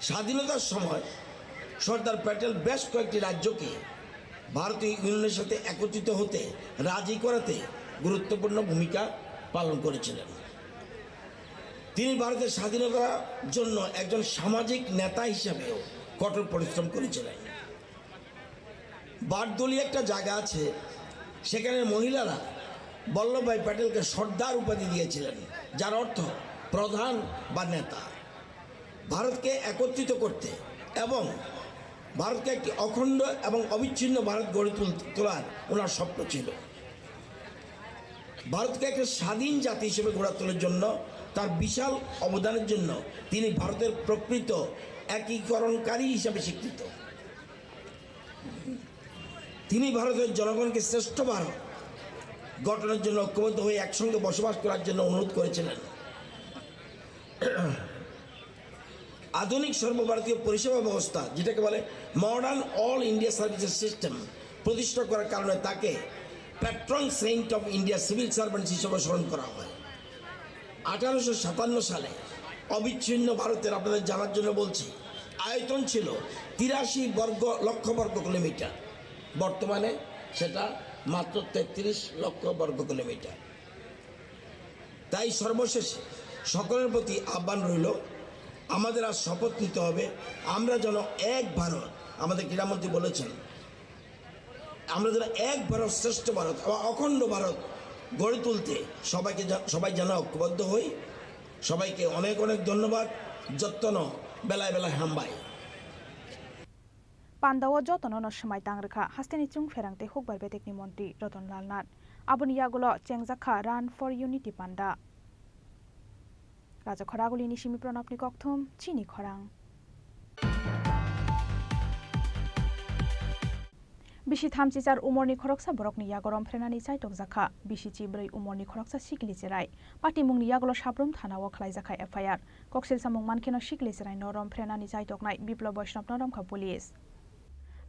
স্বাধীনতার সময় সর্দার প্যাটেল বেশ কয়েকটি রাজ্যকে ভারতীয় ইউনিয়নের সাথে একত্রিত হতে রাজি করাতে গুরুত্বপূর্ণ ভূমিকা পালন করেছিলেন। তিনি ভারতের স্বাধীনতার জন্য একজন সামাজিক নেতা হিসাবেও কঠোর পরিশ্রম করেছিলেন। বারদোলি একটা জায়গা আছে, সেখানে মহিলারা বল্লভভাই প্যাটেলকে সর্দার উপাধি দিয়েছিলেন, যার অর্থ প্রধান বা নেতা। ভারতকে একত্রিত করতে এবং ভারতকে একটি অখণ্ড এবং অবিচ্ছিন্ন ভারত গড়ে তুল- তোলার ওনার স্বপ্ন ছিল। ভারতকে একটা স্বাধীন জাতি হিসেবে গড়ে তোলার জন্য তার বিশাল অবদানের জন্য তিনি ভারতের প্রকৃত একীকরণকারী হিসাবে স্বীকৃত। তিনি ভারতের জনগণকে শ্রেষ্ঠ ভারত গঠনের জন্য ঐক্যবদ্ধ হয়ে একসঙ্গে বসবাস করার জন্য অনুরোধ করেছিলেন। আধুনিক সর্বভারতীয় পরিষেবা ব্যবস্থা, যেটাকে বলে modern all India services system, প্রতিষ্ঠা করার কারণে তাকে patron saint of India civil servants হিসেবে স্মরণ করা হয়। আঠারোশো সাতান্ন সালে অবিচ্ছিন্ন ভারতের, আপনাদের জানার জন্য বলছি, আয়তন ছিল তিরাশি বর্গ লক্ষ বর্গ কিলোমিটার, বর্তমানে সেটা মাত্র তেত্রিশ লক্ষ বর্গ কিলোমিটার। তাই সর্বশেষ সকলের প্রতি আহ্বান রইল, আমাদের আজ শপথ নিতে হবে, আমরা যেন এক ভারত, আমাদের ক্রীড়ামন্ত্রী বলেছেন, আমরা যেন এক ভারত শ্রেষ্ঠ ভারত বা অখণ্ড ভারত গড়ে তুলতে সবাইকে যা- সবাই যেন ঐক্যবদ্ধ হই। সবাইকে অনেক অনেক ধন্যবাদ। যত্ন বেলায় বেলায় হামবাই। Pandao jotono no swmai tang rwkha hasteni chwng pherang tei hukbar betekni montri Ratan Lal Nath. Aboni yagulo chengjak kha Run for Unity panda. Raja Khoragulini simi Pranabni kokthum chini khorang. Bisi thamchi char umorni khoroksa borokni yago romphrenani chaitokjak kha. Bisi chibrwi umorni khoroksa sikli cherai. Patimungni yagulo Sabrum thanao khlaijak kha F I R. Koksil samung mankheno sikli cheraino romphrenani chaitoknai Biplab Vaishnavno romkha police.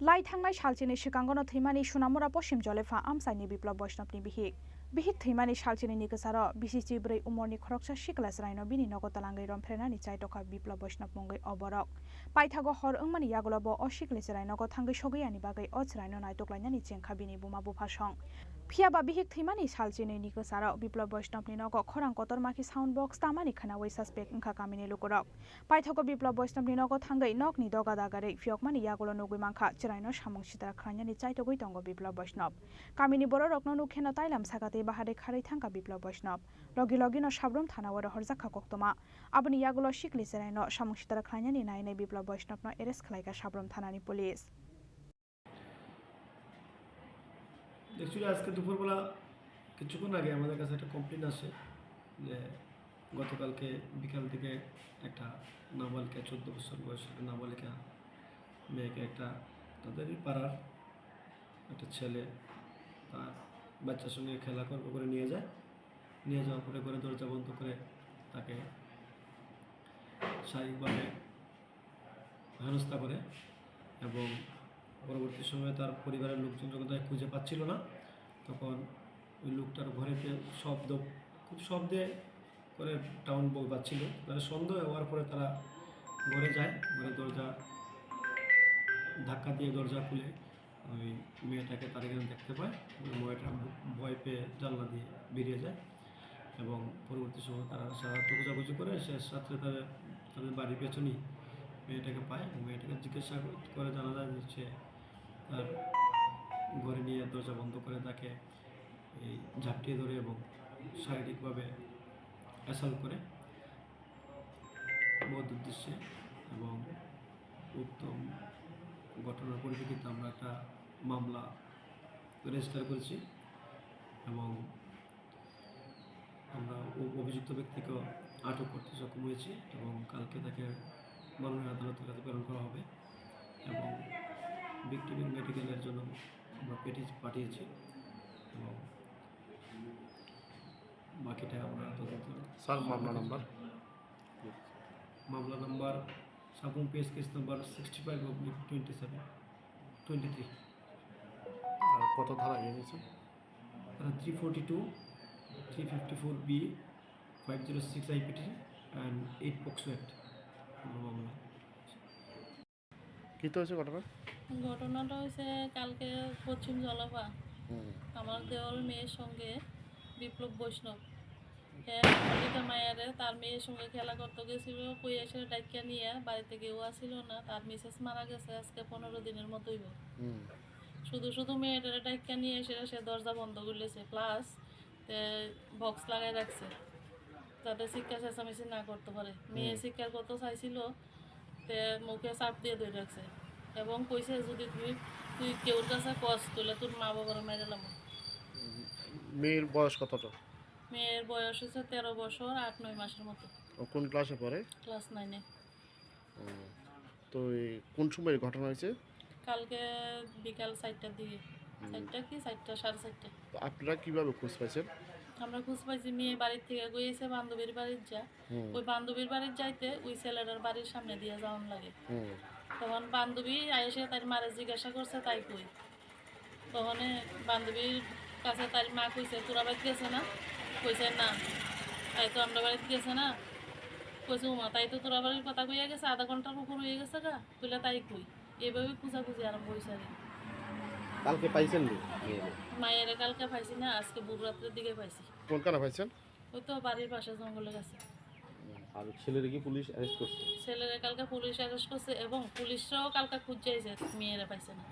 Lai thangnai salchini swkangono thwimani Sunamura Poshim Jolepha amchaini Biplab Vaishnavni bihik. Bihik thwimani salchini ni kwcharo bisi chibrwi umorni khoroksa sikla cheraino bini nogo twlangwi romphrenani chaitokha Biplab Vaishnav mungwi o borok. Paithago hor wngmani yagulo bo o sikli cherai nogo thangwi sogwi yani bagwi o cheraino naituklainani chengkha bini buma buphasong. Phiyaba bihik thwimani salchinini kwcharo Biplab Vaishnavni nogo khorang kotorma khe sound box tamani khwnawi suspect wngkha kamini lukurok. Paithago Biplab Vaishnavni nogo thangwi nokni doga dagarwi phiyokmani yagulo nugwi mankha cheraino samung sitra khlainani chaitogwi tongo Biplab Vaishnav. Kamini bororokno nukheno tailam saka tei baharwi kharwi thangkha Biplab Vaishnav. Logi logino Sabrum thanao rohorjak kha koktwma. Aboni yagulo sikli cheraino samung sitra khlainani nainai Biplab Vaishnav no arrest khlaikha Sabrum thanani police. Actually, আজকে দুপুরবেলা কিছুক্ষণ আগে আমাদের কাছে একটা কমপ্লেন আসে যে গতকালকে বিকাল দিকে একটা নাবালিকা, চোদ্দ বছর বয়সের একটা নাবালিকা মেয়েকে একটা তাদেরই পাড়ার একটা ছেলে তার বাচ্চার সঙ্গে খেলা করবে করে নিয়ে যায়। নিয়ে যাওয়ার পরে ঘরে দরজা বন্ধ করে তাকে শারীরিকভাবে হেনস্থা করে এবং পরবর্তী সময়ে তার পরিবারের লোকজন যখন তাকে খুঁজে পাচ্ছিল না, তখন ওই লোকটার ঘরেতে শব্দ, খুব শব্দে করে টাউন বল বাজছিল। তারা সন্দেহ হওয়ার পরে তারা ঘরে যায়, ঘরে দরজা ধাক্কা দিয়ে দরজা খুলে ওই মেয়েটাকে তারা এখানে দেখতে পায়। ওই মেয়েটা ভয় পেয়ে জানলা দিয়ে বেরিয়ে যায় এবং পরবর্তী সময় তারা সারা রাত খোঁজাখুঁজি করে শেষ রাত্রে তারা তাদের বাড়ির পেছনেই মেয়েটাকে পায় এবং মেয়েটাকে জিজ্ঞাসা করে জানা যায় যে সে তার ঘরে নিয়ে দরজা বন্ধ করে তাকে এই ঝাপটিয়ে ধরে এবং শারীরিকভাবে অ্যাসল্ট করে বধ উদ্দেশ্যে। এবং উক্ত ঘটনার পরিপ্রেক্ষিতে আমরা একটা মামলা রেজিস্টার করেছি এবং আমরা অ-, অভিযুক্ত ব্যক্তিকে আটক করতে সক্ষম হয়েছি এবং কালকে তাকে মাননীয় আদালতের কাছে প্রেরণ করা হবে এবং ভিক্টিমের মেডিকেলের জন্য আমরা পেটি পাঠিয়েছি এবং বাকিটা আমরা তদন্ত স্যার, মামলা নাম্বার? মামলা নাম্বার সাবুং PS case number sixty five oblique twenty seven, twenty three. আর কত ধারা এনেছে? তারা three forty two, three fifty four B, five zero six IPC and eight POCSO act মামলা। কি তো হয়েছে ঘটনা? ঘটনাটা হয়েছে কালকে পশ্চিম জলাপা, হুম। আমার দেওর মেয়ের সঙ্গে বিপ্লব বৈষ্ণব, হ্যাঁ, মল্লিকা মায়ারে তার মেয়ের সঙ্গে খেলা করতে গেছিল, কই এসে ডাকিয়া নিয়ে বাড়িতে কেউ আসিল না, তার মিসেস মারা গেছে আজকে পনেরো দিনের মতো হইব। হুম। শুধু শুধু মেয়েটারে ডাকিয়া নিয়ে এসে সে দরজা বন্ধ করলেছে, প্লাস তে বক্স লাগাই রাখছে যাতে চিৎকার চেঁচামেচি না করতে পারে। মেয়ে হুম। চিৎকার করতে চাইছিল, তে মুখে চাপ দিয়ে ধরে রাখছে এবং কইছে, "যদি তুই, তুই কেউর কাছে কস, তাহলে তোর মা বাবার মেরে লাম।" মেয়ের বয়স কতটা? মেয়ের বয়স হচ্ছে তেরো বছর আট নয় মাসের মতো। ও কোন ক্লাসে পড়ে? ক্লাস নাইনে। ও, তো এই কোন সময় এই ঘটনা হয়েছে? কালকে বিকাল চারটার দিকে। হুম। চারটা কি চারটা, সাড়ে চারটা। তো আপনারা কিভাবে খোঁজ পাইছেন? আমরা খোঁজ পাইছি, মেয়ে বাড়ির থেকে গিয়েছে বান্ধবীর বাড়ির যা। হুম। ওই বান্ধবীর বাড়ির যাইতে ওই ছেলেটার বাড়ির সামনে দিয়ে যাওয়ান লাগে। হুম। তখন বান্ধবী এসে তার মারে জিজ্ঞাসা করছে, "তাই কই?" তখন বান্ধবীর কাছে তার মা কইছে, "তোরা বাড়িতে গেছে না?" কইছে, "না।" "তাই তো আমরা বাড়িতে গেছে না।" কইছে, "উমা, তাই তো তোরা বাড়ির কথা কইয়া গেছে, আধা ঘন্টার উপর হয়ে গেছে গা।" কইলে, "তাই কই?" এইভাবে খোঁজাখুঁজি আরম্ভ হয়েছে আর কি। কালকে পাইছেন নি মেয়েরে? মায়েরে কালকে পাইছি না, আজকে ভোর রাত্রের দিকে পাইছি। কোনখানে পাইছেন? ওই তো বাড়ির পাশে জঙ্গলের কাছে। আর ছেলেরে কি পুলিশ অ্যারেস্ট করছে? ছেলেরে কালকে পুলিশ অ্যারেস্ট করছে এবং পুলিশরাও কালকে খুঁজছে, মেয়েরে পাইছে না।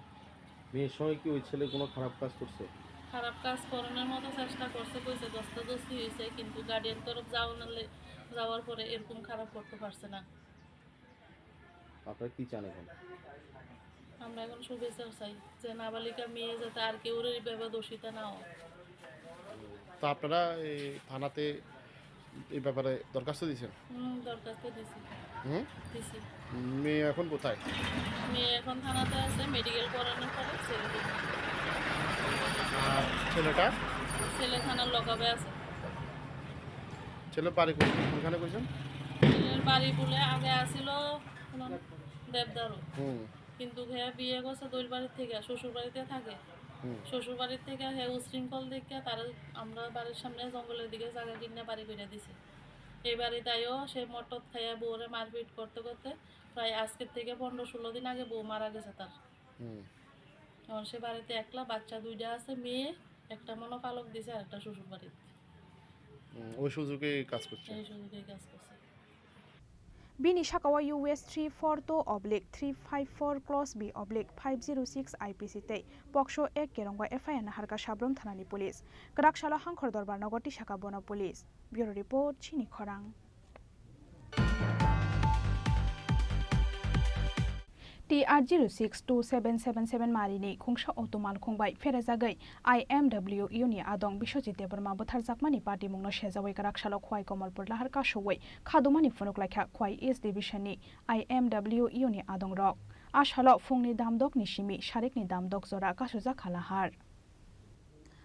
মেয়ের সঙ্গে কি ওই ছেলে কোনো খারাপ কাজ করছে? খারাপ কাজ করানোর মতো চেষ্টা করছে, কইছে ধস্তাধস্তি হয়েছে, কিন্তু গার্ডিয়ান তরফ যাওয়ার লে-, যাওয়ার পরে এরকম খারাপ করতে পারছে না। আপনারা কি চান এখন? আমরা এখন শুভেচ্ছা চাই যে নাবালিকা মেয়ে যাতে আর কেউ এইভাবে দোষিতা না হয়। তো আপনারা এই থানাতে এই ব্যাপারে দরখাস্ত দিয়েছেন? হুম, দরখাস্ত দিছি। হুম? দিছি। মেয়ে এখন কোথায়? মেয়ে এখন থানাতে আছে, মেডিকেল করানোর পরে ছেড়ে দিবে। আর ছেলেটা? ছেলে থানার লকআপে আছে। ছেলে বাড়ি কোথায়? কোনখানে কইছেন? ছেলের বাড়ি বলে আগে আসিল দেবদারু। হুম। কিন্তু হে বিয়ে করছে দইল বাড়ির থেকে, শ্বশুর বাড়িতে থাকে। হুম। শ্বশুর বাড়ির থেকে হে উশৃঙ্খল দেখে তার আমরা বাড়ির সামনে জঙ্গলের দিকে জায়গা কিনে বাড়ি করে দিছে। এই বাড়িতে আইও সে মদ টদ খাইয়া বউরে মারপিট করতে করতে প্রায় আজকের থেকে পনেরো ষোলো দিন আগে বউ মারা গেছে তার। হুম। এখন সে বাড়িতে একলা, বাচ্চা দুইটা আছে, মেয়ে একটা মনো পালক দিছে আর একটা শ্বশুর বাড়িতে। হুম, ওই সুযোগে কাজ করছে। এই সুযোগে কাজ করছে। Bini saka o U S three four two oblique three five four clause B oblique five zero six I P C tei pokso ek kerong ba F I R naharka Sabrom thanani police. Kwrak salo Hangkhor Dorbar nogo tisaka bono police. Bureau report, Chini Khorang. T R zero six two seven seven seven marini khungsa auto malkhung bai pherejagwi I M W U ni adong Biswajit Debbarma bwtharjakmani patimungno sejawi kwrak salo Khwai Komolpur lahar kasuwi khadumani phunuk laikha Khwai East Division ni I M W U ni adongrok. A salo phungni damdokni simi sarikni damdok jora kasujak kha lahar.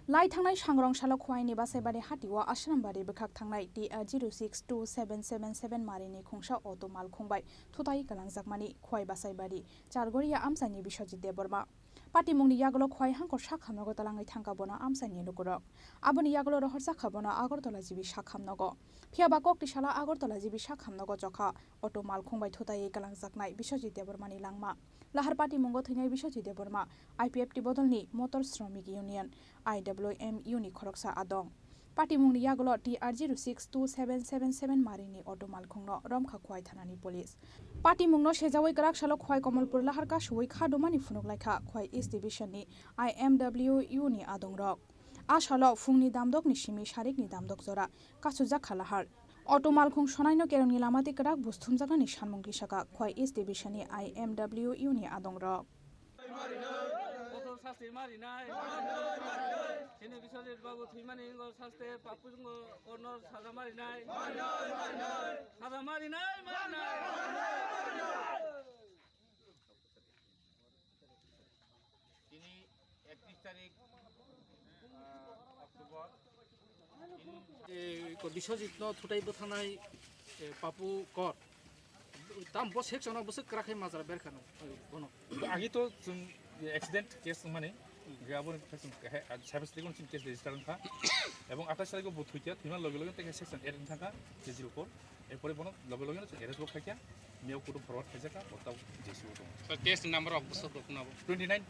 Lai thangnai sangrong salo Khwaini Basaibari hatio Ashrambari bwkhak thangnai T R zero six two seven seven seven marini khungsa auto malkhung bai thutai kwlangjakmani Khwai Basaibari Chargoria amchaini Biswajit Debbarma. Patimungni yagulo Khwai hangkor sakhamnogo talangwi thangkha bono amchaini lukurok. Aboni yagulo rohorjakha bono Agartala G B sakhamnogo. Phiyaba kokti sala Agartala G B sakhamnogo chokha auto malkhung bai thutai kwlangjaknai Biswajit Debbarmani langma. Lahar patimungo thwinai Biswajit Debbarma, I P F T bodolni Motor Shramik Union, I W M U ni khoroksa adong. Patimungni yagulo T R zero six two seven seven seven marini auto malkhungno romkha Khwai thanani police. Patimungno sejawi kwrak salo Khwai Komolpur lahar kasuwi khadumani phunuk laikha Khwai East Division ni I M W U ni adongrok. A salo phungni damdokni simi sarikni damdok jora kasujak kha lahar. Auto malkhung sonaino kerongni lama tei kwrak bus thumjaknani sanmung tisaka Khwai East Division ni I M W U ni adongrok. Kotor sasti marinai. Chini Biswajit babu thwimani wngkha saste papu wngkha korno saja marinai. Saja marinai, marinai. Tini ektis tarik, ah, October. Tini, eh, ko Biswajit no thutai bwthangnai, eh, Papu Kor. Tam bo section o bwswk kwrak khe majra berkha no, eh, bono. Agi to chwng accident case wngmani, hwnkhe aboni khe chwng he, ah, seven tarik o chwng case register wngkha. Ebong athais tarik o bo thwikha, thwima loge loge tei section eight wngkha, K G four. Erpore bono loge loge no chwng arrest bo khaikha, miyao kudu forward khaijakha, o tau J C o tongo. Sir, case ni number of bwswk rok nabo? Twenty nine,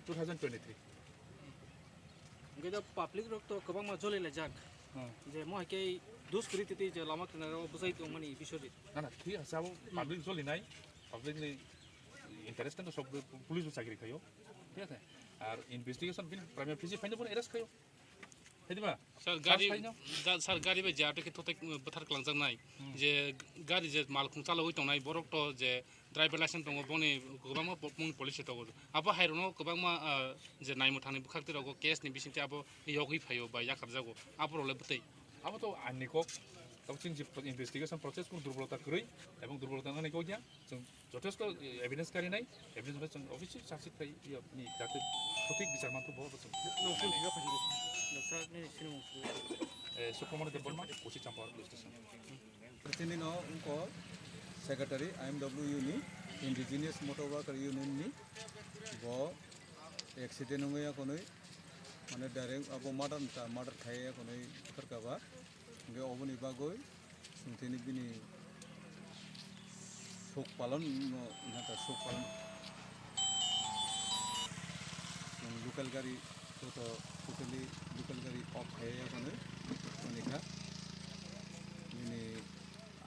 two thousand twenty three. Hwnkhe da public rok to kwbangma joli laijak. Hmm. Je mo hai khe duskuri titi je lama kinaro bwsai tongmani Biswajit. Na, na, thwi hasa bo public joli nai, public ni interest no sob police bo chakri khaio. Thik ase? Ar investigation bin primary physik phaino bono arrest khaio. Hai diba? Sir, gari, sir, gari bai je ato khe thotai, uh, bwthar kwlangjaknai. Hmm. Je gari je malkhung chalogwi tongnai, borok to je driver license tongo, boni kwbangma po-, mung police tongo. Abo hai rokno kwbangma, uh, je naimwthangni bwkhak twi rogo case ni bisingtwi abo yogwi phaio ba yakarjago. Abo rok le bwtwi. Abo to aini kok. Abo chini je investigation process kun durbolota kwrwi, ebong durbolota nani kok ya. Chwng jothesto evidence karinai, evidence bai chwng obviously charge sheet khai, iya, ni jate sothik bichar manthu bo chwng. Eh, Sukumar Debbarma, Kosi Champawar Police Station. Chini no wngkha secretary I M W U ni, Indigenous Motor Worker Union ni, bo accident wngwi ya konwi, mane direct abo murder ta, murder khai ya konwi kharkaba, hingke oboni bagwi Chwng tini bini suk palon no, nata suk palon. Chwng local gari, joto totally local gari off khai ya kono, toni kha. Bini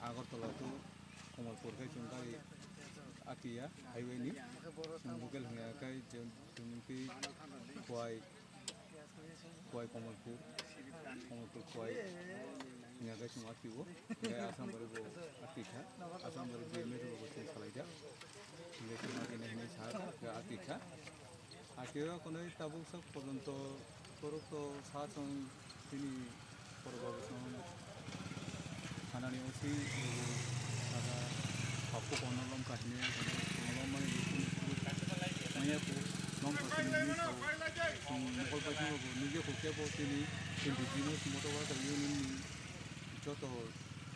Agartala to Kamalpur khai chwng gari atiya highway ni. Chwng local hwnkha khai chwng twi Khwai Khwai Kamalpur, Kamalpur Khwai, hingkha khe chwng atio, hingkhe Asambari bo atikha, Asambari B M S bo chwng salaijak, hingkhe chwng atini hinwi sa khe atikha. Atio konwi tabuk sak porjonto borok to sa chwng tini borok rok chwng thanani O C saka Papu Korno lom kahini lom mani maya ko lom kahini ni Chwng mokol paithakgo nukjakgo kebo tini Indigenous Motor Worker Union ni joto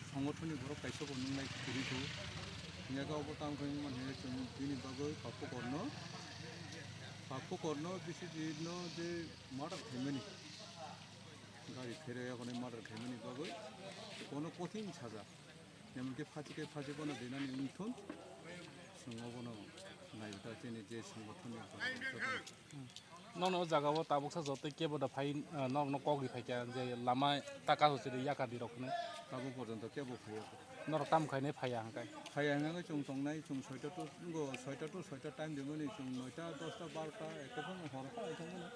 songothon ni borok kaisa bo nunglai kwrwi kho. Hingkhe obo tamo khe wngmani chwng bini bagwi Papu Korno, Papu Korno bisi no je murder khaimani, gari pherwi yakhwni murder khaimani bagwi bono kothin saja. Jemon khe phachi khe phachi bono dinani wngthun, chwng obono naibwta chini je songothon ni joto. Nono o jaga o tabuk sa joto kebo da phai, ah, norokno kok ri phaikha je lama ta kaso chiri yakar di rok hinwi. Tabuk porjonto kebo phaiya. Norok tamo khainai phaiya hwnkhai? Phaiya hwnkhai chwng tongnai, chwng soita to, ngo soita to soita time dimani chwng noita, dosta, barota, ekta phano hor phano thangmano.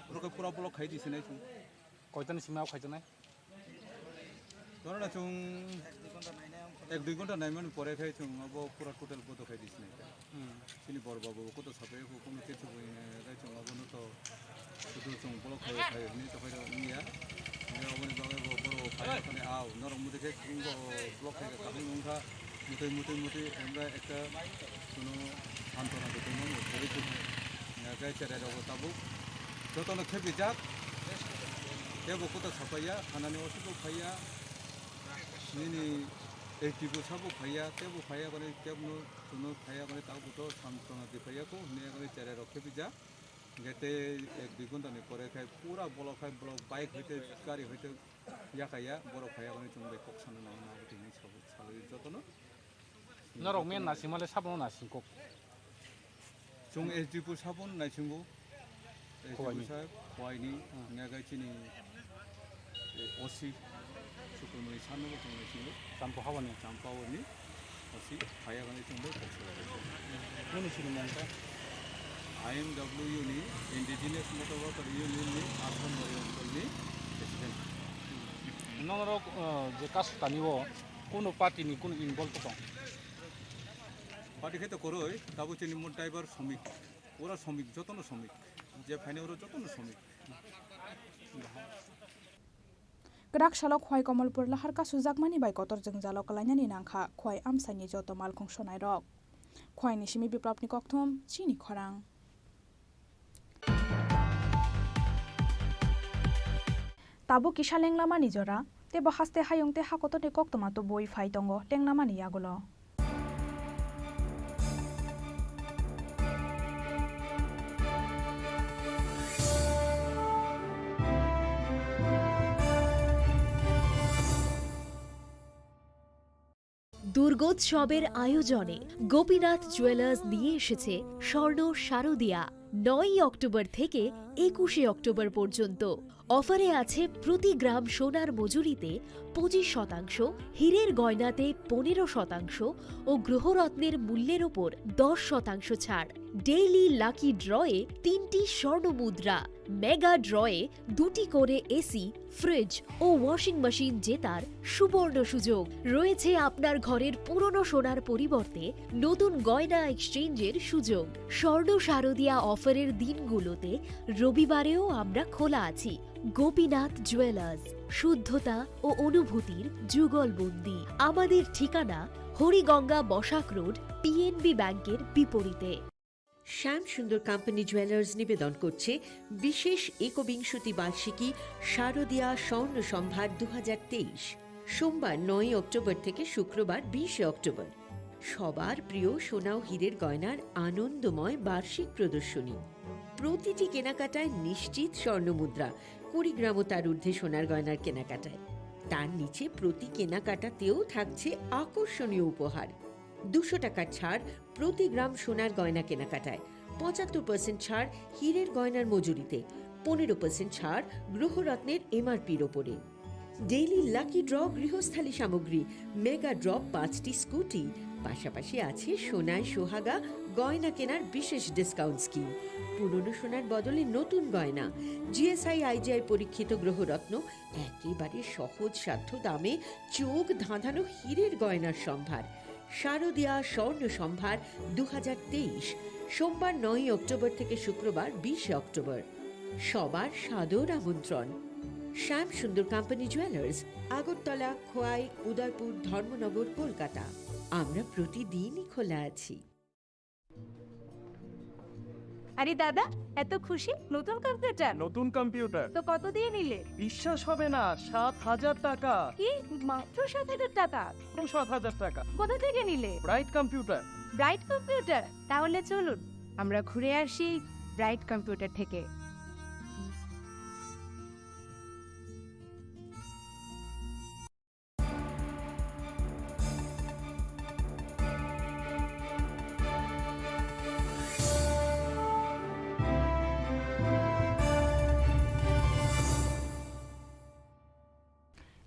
Oro khe pura block khai di sinai chwng. Koitani simi o khaijaknai? Torona chwng Ek dui ghonta naimani pore khai chwng abo pura total bodo khai di sinai ta. Hmm. Chini bor babu koto sapai ko kono kechu bui khai chwng abono to sudu chwng block khai khai hwnwi to khai rok wngya. Hwnwi aboni bagwi bo borok khai khani au norok mudi khe chwng bo block khai kabui wngkha. Mutui mutui mutui emra ekta kuno santona de tongmani pore chwng khai cherai rok tabuk jotono khebijak. Kebo koto sapaiya, thanani osuk phaiya. Nini H D bo sabo phaiya, tebo phaiya kone, tebno chwngno phaiya kone, tabuk to samsona di phaiya ko, hwnwi kone cherai rok khebijak. Hingke tei ek dui ghonta ni pore khai pura bolok khai bolok bike hoite gari hoite yakaya, borok phaiya kone chwng bai kok sana nang nang tini sabo salai jotono. Norok men nasingmale sabono nasing kok. Chwng S D P sabon naisingo. Khowai ni. S D P saheb, Khowai ni, hmm, hwnwi khe chini, eh, O C, Sukumani sanno bo chwng naisingo. Champa Hawani. Champa Hawani, O C, phaiya kani chwng bai kok salai. Nini sini mangkha? I M W ni, Indigenous Motor Worker Union ni, Assam Bari Anchal ni President. Norok, eh, je kasu tani o, kunu party ni kunu involve tong? Party khe to koroi, tabo chini mo driver somik. Oro somik, jotono somik. Je phainai oro jotono somik. Kwrak salo Khowai Komolpur lahar kasujakmani bai kotor jwngjalo kwlainani nangkha Khowai amsaini joto malkhung sonairok. Khowai ni simi Biplopni kokthom, chini khorang. Tabuk kisa lenglamani jora, tebo haste hayung tei hakotorni koktwma tubui phai tongo lenglamani yagulo. দুর্গোৎসবের আয়োজনে গোপীনাথ জুয়েলার্স নিয়ে এসেছে স্বর্ণ শারদিয়া। নয়ই অক্টোবর থেকে একুশে অক্টোবর পর্যন্ত অফারে আছে প্রতি গ্রাম সোনার মজুরিতে পঁচিশ শতাংশ, হীরের গয়নাতে পনেরো শতাংশ ও গ্রহরত্নের মূল্যের ওপর দশ শতাংশ ছাড়। ডেইলি লাকি ড্রয়ে তিনটি স্বর্ণ মুদ্রা, মেগা ড্রয়ে দুটি করে এসি, ফ্রিজ ও ওয়াশিং মেশিন জেতার সুবর্ণ সুযোগ। রয়েছে আপনার ঘরের পুরনো সোনার পরিবর্তে নতুন গয়না এক্সচেঞ্জের সুযোগ। স্বর্ণ শারদিয়া অফারের দিনগুলোতে রবিবারেও আমরা খোলা আছি। গোপীনাথ জুয়েলার্স, শুদ্ধতা ও অনুভূতির যুগলবন্দি। আমাদের ঠিকানা হরিগঙ্গা বসাক রোড, পিএনবি ব্যাংকের বিপরীতে। শ্যাম সুন্দর কোম্পানি জুয়েলার্স নিবেদন করছে বিশেষ একবিংশতি বার্ষিকী শারদিয়া স্বর্ণ সম্ভার দু হাজার তেইশ, সোমবার নয়ই অক্টোবর থেকে শুক্রবার বিশে অক্টোবর। সবার প্রিয় সোনা ও হীরের গয়নার আনন্দময় বার্ষিক প্রদর্শনী। প্রতিটি কেনাকাটায় নিশ্চিত স্বর্ণ মুদ্রা, কুড়ি গ্রাম ও তার ঊর্ধ্বে সোনার গয়নার কেনাকাটায়। তার নিচে প্রতি কেনাকাটাতেও থাকছে আকর্ষণীয় উপহার। দুশো টাকার ছাড় প্রতি গ্রাম সোনার গয়না কেনাকাটায়, পঁচাত্তর পার্সেন্ট ছাড় হীরের গয়নার মজুরিতে, পনেরো পার্সেন্ট ছাড় গ্রহরত্নের এমআরপির ওপরে। ডেইলি লাকি ড্র গৃহস্থালী সামগ্রী, মেগা ড্র পাঁচটি স্কুটি, পাশাপাশি আছে সোনায় সোহাগা গয়না কেনার বিশেষ ডিসকাউন্ট স্কিম। পুরনো সোনার বদলে নতুন গয়না, জিএসআই আইজিআই পরীক্ষিত গ্রহরত্ন, একেবারে সহজসাধ্য দামে চোখ ধাঁধানো হীরের গয়নার সম্ভার। শারদিয়া স্বর্ণ সম্ভার দু হাজার তেইশ, সোমবার নয়ই অক্টোবর থেকে শুক্রবার বিশে অক্টোবর। সবার সাদর আমন্ত্রণ। শ্যাম সুন্দর কোম্পানি জুয়েলার্স, আগরতলা, খোয়াই, উদয়পুর, ধর্মনগর, কলকাতা। আমরা প্রতিদিনই খোলা আছি। আরে দাদা, এত খুশি? নতুন কম্পিউটার? নতুন কম্পিউটার। তো কত দিয়ে নিলে? বিশ্বাস হবে না, সাত হাজার টাকা। কি? মাত্র সাত হাজার টাকা? মাত্র সাত হাজার টাকা। কোথা থেকে নিলে? Bright computer. Bright computer? তাহলে চলুন, আমরা ঘুরে আসি ব্রাইট কম্পিউটার থেকে।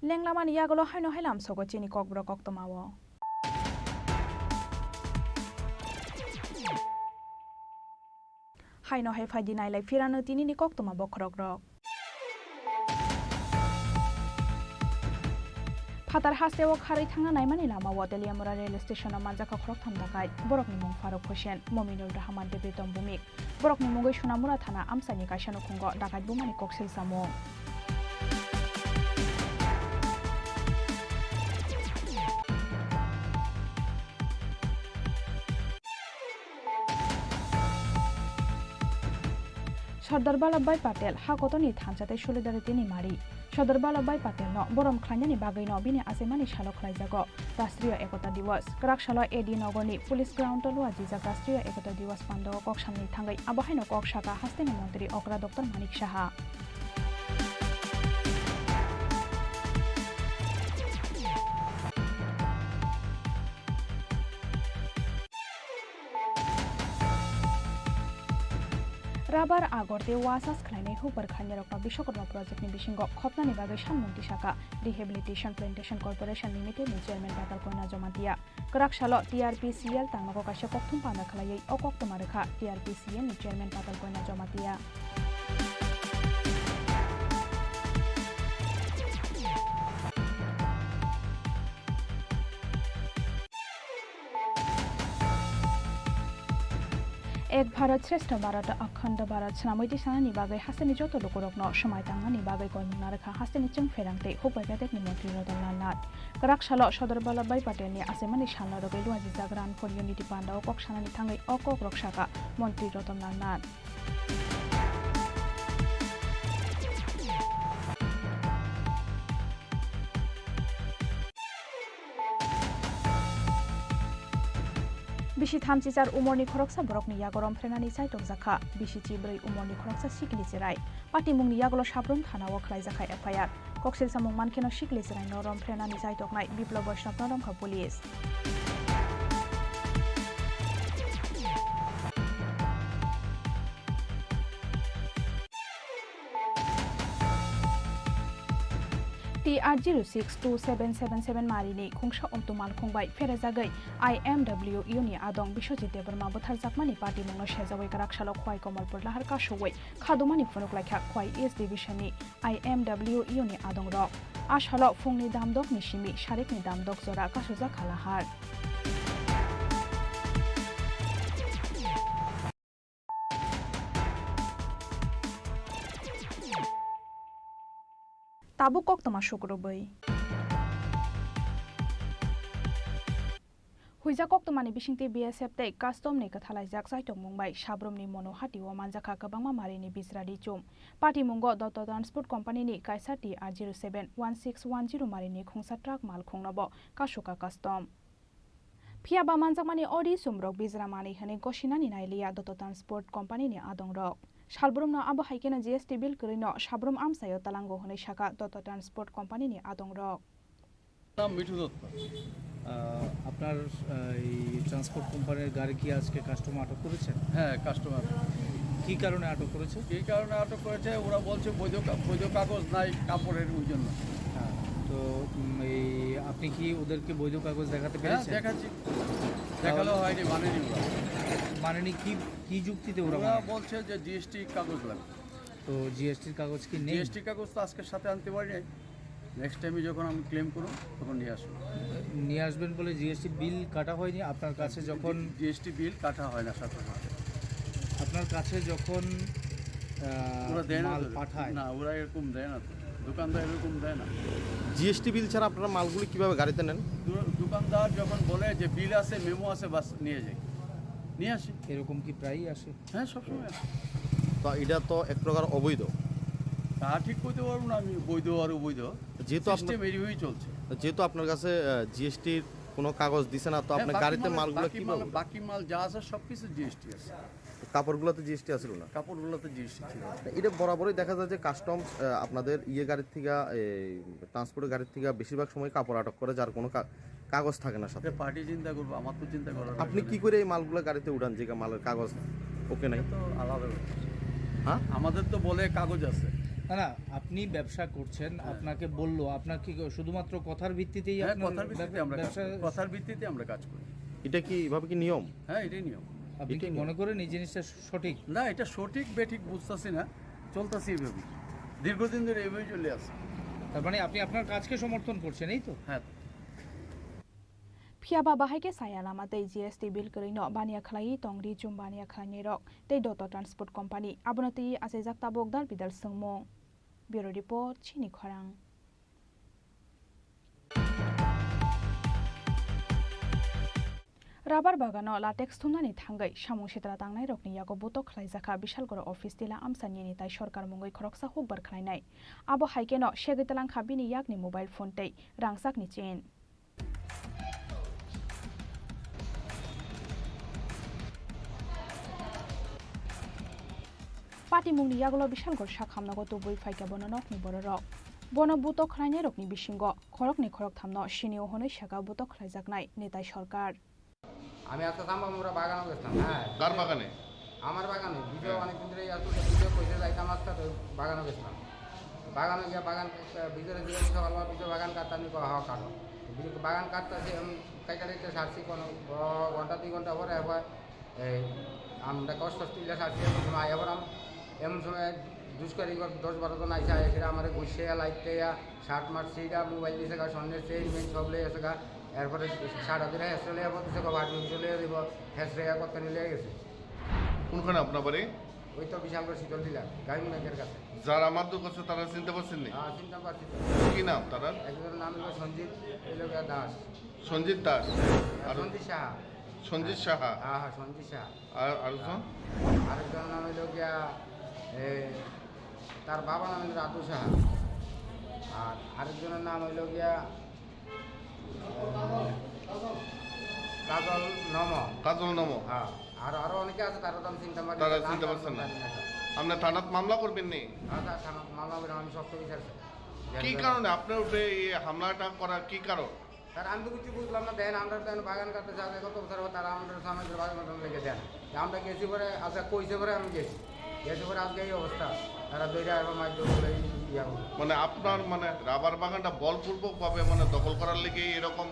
Lenglamani yagulo haino hai lamsogo chini kokborok koktwmao. Haino hai phaidi nailai phirano tinini koktwma bokhorokrok. Phatar hasteo kharwi thangna naimani lamao Teliamura rail station-o manjakha khoroktham dakai. Borokni mung Faruk Hussain, Mominur Rahman, Debritom Bhumik. Borokni mungwi Sonamura thana amchaini kaisa nukhungo dakai bumani koksil samung. Sardar Vallabhbhai Patel ha kotorni thansa tei solidarity ni mari. Sardar Vallabhbhai Patel no borom khlainani bagwi no bini achaimani salo khlaijago Rashtriya Ekota Diwas. Kwrak salo A D Nogor ni Police Ground o luajijak Rashtriya Ekota Diwas pando o kok sanani thangwi abo haino kok saka hasteni montri okra Doctor Manik Saha. Rabar agor tei wasas khlainai hukbar khlainai rokno Bishwakarma project ni bisingo khopnani bagwi sanmung tisaka Rehabilitation Plantation Corporation Limited ni chairman Patal Koina Jamatia. Kwrak salo T R P C L tangnogo kaisa kokthum panda khlaiwi o koktwma rwkha T R P C L ni chairman Patal Koina Jamatia. Ek Bharat Shreshtha Bharat, Akhanda Bharat swnamwi tisanani bagwi hasteni joto lukurokno swmai tangnani bagwi koimung narwkha hasteni chwngpherang tei hukbai bedekni montri Ratan Lal Nath. Kwrak salo Sardar Vallabhbhai Patelni achaimani salno rwgwi luajijak Run for Unity pandao kok sanani thangwi o kokrok sakha montri Ratan Lal Nath. Bisi thamchi char umorni khoroksa borokni yago romphrenani chaitokjakha. Bisi chibrwi umorni khoroksa sikli cherai. Patimungni yagulo Sabrum thanao khlaijakha F I R. Koksil samung mankheno sikli cheraino romphrenani chaitoknai Biplab Vaishnavno romkha police. T R zero six two seven seven seven marini khungsa omtu malkhung bai pherajagwi I M W U ni adong Biswajit Debbarma butharjakmani patimungno sejagwi kwrak salo Khwai Komolpur lahar kasugwi khadumani phunuk laikha Khwai East Division ni I M W U ni adongrok. A salo phungni damdokni simi sarikni damdok jora kasujak kha lahar. Tabuk koktwma sukrubwi. Huijak koktwmani bisingtwi B S F tei custom ni kwthalaijak chaitokmung bai Sabrumni Monohati o manjakha kwbangma marini bijra richum. Patimungo Dotto Transport Company ni kaisa T R zero seven one six one zero marini khungsa truck malkhungno bo kasuka custom. Phiya ba manjakmani o ri chumrok bijra manwi hwnwi gosinani nailiya Dotto Transport Company ni adongrok. Salbrumno abo hai kheno G S T bill kwrwino Sabrum amchaio talango hwnwi sakha Dotto Transport Company ni adongrok. নাম মিঠু দত্ত। আহ, আপনার, আহ, এই ট্রান্সপোর্ট কোম্পানির গাড়ি কি আজকে কাস্টম আটক করেছেন? হ্যাঁ, কাস্টমার। কি কারণে আটক করেছে? এই কারণে আটক করেছে, ওরা বলছে বৈধ কা-, বৈধ কাগজ নাই কাপড়ের, ওই জন্য। হ্যাঁ, তো, উম, এই আপনি কি ওদেরকে বৈধ কাগজ দেখাতে হ্যাঁ, পেরেছেন? দেখাচ্ছি। দেখালেও তাহলে হয়নি, মানেনি ওরা। মানেনি কি, কি যুক্তিতে ওরা ওরা মানেনি? বলছে যে জি এস টি কাগজ লাগবে। তো জি এস টির কাগজ কি নেই? জি এস টি কাগজ তো আজকে সাথে আনতে পারি নাই। নেক্সট টাইমে যখন আমি ক্লেম করব, তখন নিয়ে আসবো। নিয়ে আসবেন বলে জি এস টি বিল কাটা হয়নি আপনার কাছে? জি-, যখন জি-, জি এস টি বিল কাটা হয় না সাথে সাথে। আপনার কাছে যখন, আহ, ওরা দেয় না মাল তো। পাঠায়? না, ওরা এরকম দেয় না তো। দোকানদার এরকম দেয় না। জি এস টি বিল ছাড়া আপনারা মালগুলি কিভাবে গাড়িতে নেন? দু-, দোকানদার যখন বলে যে বিল আছে, মেমো আছে, বাস নিয়ে যাই, নিয়ে আসি। এরকম কি প্রায়ই আসে? হ্যাঁ, সবসময় আসে। তো এটা তো এক প্রকার অবৈধ। তা ঠিক করতে পারবো না আমি, বৈধ আর অবৈধ। যেহেতু আপনার সিস্টেম এইভাবেই চলছে। যেহেতু আপনার কাছে, আহ, জি এস টির কোনো কাগজ দিছে না, তো হ্যাঁ, আপনি বাকি গাড়িতে মাল, মালগুলো বাকি মাল, কিভাবে? বাকি মাল যা আছে সবকিছু জি এস টি আছে। কাপড়গুলোতে জি এস টি আছিল না? কাপড়গুলোতে জি এস টি ছিল। এটা বরাবরই দেখা যায় যে কাস্টমস, আহ, আপনাদের ইয়ে গাড়ির থেকে, এই ট্রান্সপোর্টের গাড়ির থেকে বেশিরভাগ সময় কাপড় আটক করে, যার কোনো কা-, কাগজ থাকে না সাথে। এটা পার্টি চিন্তা করবো, আমার তো চিন্তা করার আপনি প্রয়োজন কি নেই। করে এই মালগুলো গাড়িতে উঠান, যে মালের কাগজ ওকে নাই? এটা তো আলাদা ব্যাপার। হ্যাঁ? আমাদের তো বলে কাগজ আছে। না, না, আপনি ব্যবসা করছেন, হ্যাঁ। আপনাকে বললো, আপনার কি শুধুমাত্র কথার ভিত্তিতেই হ্যাঁ, আপনার কথার ভিত্তিতে ব্যব-, আমরা কাজ ব্যবসা করি। কথার ভিত্তিতে আমরা কাজ করি। এটা কি, এভাবে কি নিয়ম? হ্যাঁ, এটাই নিয়ম। আপনি কি এটাই নিয়ম। মনে করেন এই জিনিসটা সঠিক? না, এটা সঠিক বেঠিক বুঝতাছি না, চলতাছি এইভাবেই। দীর্ঘদিন ধরে এইভাবেই চলে আছে। তার মানে আপনি আপনার কাজকে সমর্থন করছেন, এই তো? হ্যাঁ। Phiya ba bahai khe chaya lama tei G S T bill kwrwino baniya khlaiwi tong ri chum baniya khlainairok tei Dotto Transport Company. Abono twiwi achaijak tabuk dal bidal swngmung. Bureau Report, Chini Khorang. Rabar bagano latex thumnani thangwi samung sitra tangnairokni yago butok khlaijakha Bishalgoro office tila amchaini netai sorkar mungwi khoroksa hukbar khlainai. Abo hai kheno segwi talangkha bini yakni mobile phone tei rangchakni chain. Patimungni yagulo Bishalgor sak hamnago tubui phaikha bono nokni bororok. Bono butok khlainairokni bisingo khoroknwi khorokthamno sinio hwnwi saka butok khlaijaknai netai sorkar. আমি আজকে চাম্পামুড়া বাগানো গেছিলাম, হ্যাঁ। কার বাগানে? আমার বাগানে। বিজয় হ্যাঁ। অনেকদিন ধরে আসলে বিজয় কইছে যাইতাম আজকে, তো বাগানো গেছিলাম। বাগানো গিয়া বাগান, বিজয় জিজ্ঞেস করছে, "বাবা, বিজয় বাগান কাটতাম নি?" কয়, "হ্যাঁ, কাটো।" বিজয় বাগান কাটতেছে, আমি কাইটা কাইটা সারছি কোনো ঘ-, ঘন্টা দুই ঘন্টা পরে একবার এই আমরা কষ্ট তুলে সারছি, এমন সময় আবার আম-, এমন সময় দুষ্কৃতিকারী দশ বারো জন আইসা, এসে আমারে ঘুষে লাইট দেয়া, শার্ট মারছে, এটা মোবাইল নিছে গা, স্বর্ণের চেইন মেইন সব লয়ে গেছে গা। এরপরে সারা দিন হেসে লয়ে বলতেছে, "বাবা, আট নিমিশে লয়ে দিব।" হেসে এক কথা নিয়ে লয়ে গেছে। কোনখানে আপনার বাড়ি? ওই তো বিশালগড় শীতল টিলা, গ্রামীণ ব্যাংকের কাছে। যারা মারধর করছে, তারা চিনতে পারছেন নি? হ্যাঁ, চিনতে পারছি তো। কি নাম তারার? একজনের নাম হলো সঞ্জিত, এই লোক দাস। সঞ্জিত দাস। আর আর সঞ্জিত সাহা। সঞ্জিত সাহা। হ্যাঁ, হ্যাঁ, সঞ্জিত সাহা। আর আরেকজন? আরেকজনের নাম হইল গিয়া, এ, তার বাবার নাম হইল রাতু সাহা। আর আরেকজনের নাম হইল গিয়া, এ, কাজল নম। কাজল নম। হ্যাঁ, আর আরো অনেকে আছে, তারা তো আমি চিনতে পারি না। তারা চিনতে পারছেন না। জানি না, স্যার। আপনি থানাত মামলা করবেন নি? হ্যাঁ, স্যার, থানাত মামলা করে আমি সব তো বিচার, স্যার। কি কারণে আপনার উপরে এই হামলাটা করার কি কারণ? স্যার, আমি তো কিছু বুঝলাম না। দেন আমরা তো এখন বাগান কাটতে যাওয়া যায়, কত বছর হবে, তারা আমাদের সামনে বাগান কাটানোর লেগে দেন। আমরা গেছি পরে, আচ্ছা, কইছে পরে আমি গেছি। গেছি পরে আজকে এই অবস্থা। তারা দইরা এখন মাইক দৌড় করে এই ইয়া হলো। মানে আপনার মানে রাবার বাগানটা বলপূর্বক ভাবে মানে দখল করার লেগে এরকম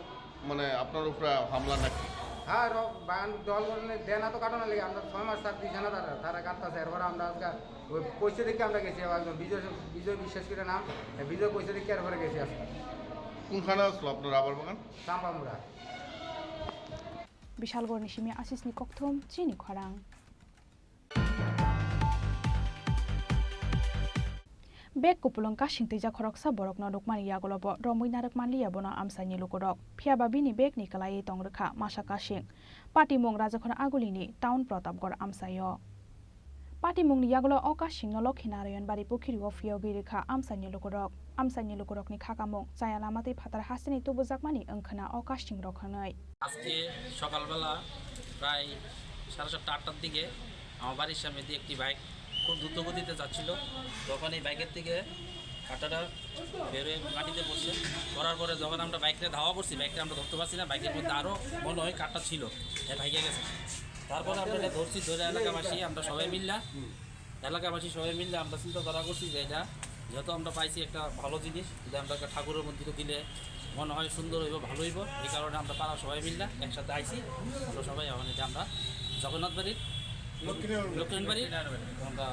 মানে আপনার উপরে হামলা নাকি? হ্যাঁ, র-, বাগান দখল করে নে-, দেনা তো কাটানোর লেগে। আমরা ছয় মাস তার দিছে না তারা, তারা কাটতেছে। এরপরে আমরা আজকে ওই কইছে দেখে আমরা গেছি, একজন বিজয়, বিজয় বিশ্বাস করে নাম, বিজয় কইছে দেখে এরপরে গেছি আজকে। কোনখানে আসলো আপনার রাবার বাগান? Champamura. Bishalgorni simi Asisni kokthum, Chini Khorang. Bag kupulung kasing twijak khoroksa borokno nukmani yagulobo romwi narwk manliya bono amchaini lukurok. Phiyaba bini bagni kwlaiwi tong rwkha masa kasing. Patimung Rajakhor Agulini town Pratapgarh amchaio. Patimungni yagulo o kasingno Lokhi Narayan Bari pukhiri o phiyogwi rwkha amchaini lukurok. Amchaini lukurokni khakamung chaya lama tei phatar hasteni tubujakmani wngkhwna o kasingrok hwnwi. আজকে সকালবেলা প্রায় সাড়ে সাতটা আটটার দিকে আমার বাড়ির সামনে দিয়ে একটি বাইক খুব দ্রুত গতিতে যাচ্ছিল। তখন এই বাইকের থেকে কাটাটা বেরোয় মাটিতে পড়ছে। পড়ার পরে যখন আমরা বাইকটা ধাওয়া করছি, বাইকটা আমরা ধরতে পারছি না। বাইকের মধ্যে আরও মনে হয় কাটা ছিল, এ ভাইগা গেছে। তারপরে আমরা এটা ধরছি, ধরে এলাকাবাসী আমরা সবাই মিললা, এলাকাবাসী সবাই মিললে আমরা চিন্তাধারা করছি যে এটা যেহেতু আমরা পাইছি একটা ভালো জিনিস, যদি আমরা একটা ঠাকুরের মন্দিরে দিলে মনে হয় সুন্দর হইব, ভালো হইব। এই কারণে আমরা পাড়া সবাই মিললে একসাথে আইছি। আমরা সবাই এখন এটা আমরা জগন্নাথ বাড়ির, লক্ষ্মীনারায়ণ বাড়ির, লক্ষ্মীনারায়ণ বাড়ির, আমরা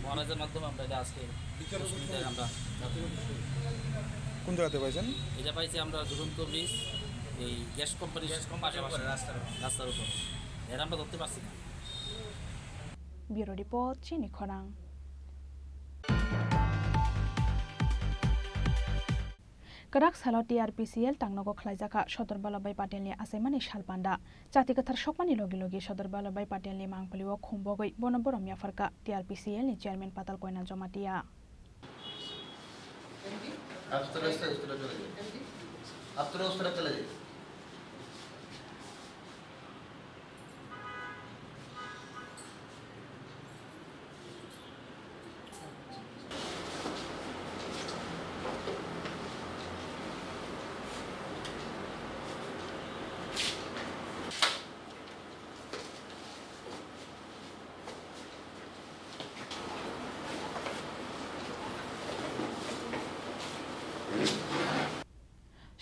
মহারাজের মাধ্যমে আমরা এটা আজকে বিকেল সুবিধায় আমরা কোন জায়গাতে পাইছেন? এটা পাইছি আমরা ঝুলন্ত ব্রিজ, এই গ্যাস কোম্পানির গ্যাস কোম্পানির পাশাপাশি উপরে রাস্তার উপরে। রাস্তার উপরে। এরা আমরা ধরতে পারছি না। Bureau Report, Chini Khorang. Kwrak salo T R P C L tangnogo khlaijakha Sardar Vallabhbhai Patelni achaimani sal panda. Chati kwthar sokmani logi logi Sardar Vallabhbhai Patelni mangpilio khum bogwi bono borom yapharkha T R P C L ni chairman Patal Koina Jamatia. आप थोड़ा सा उस तरफ चले जाइए। आप थोड़ा उस तरफ चले जाइए।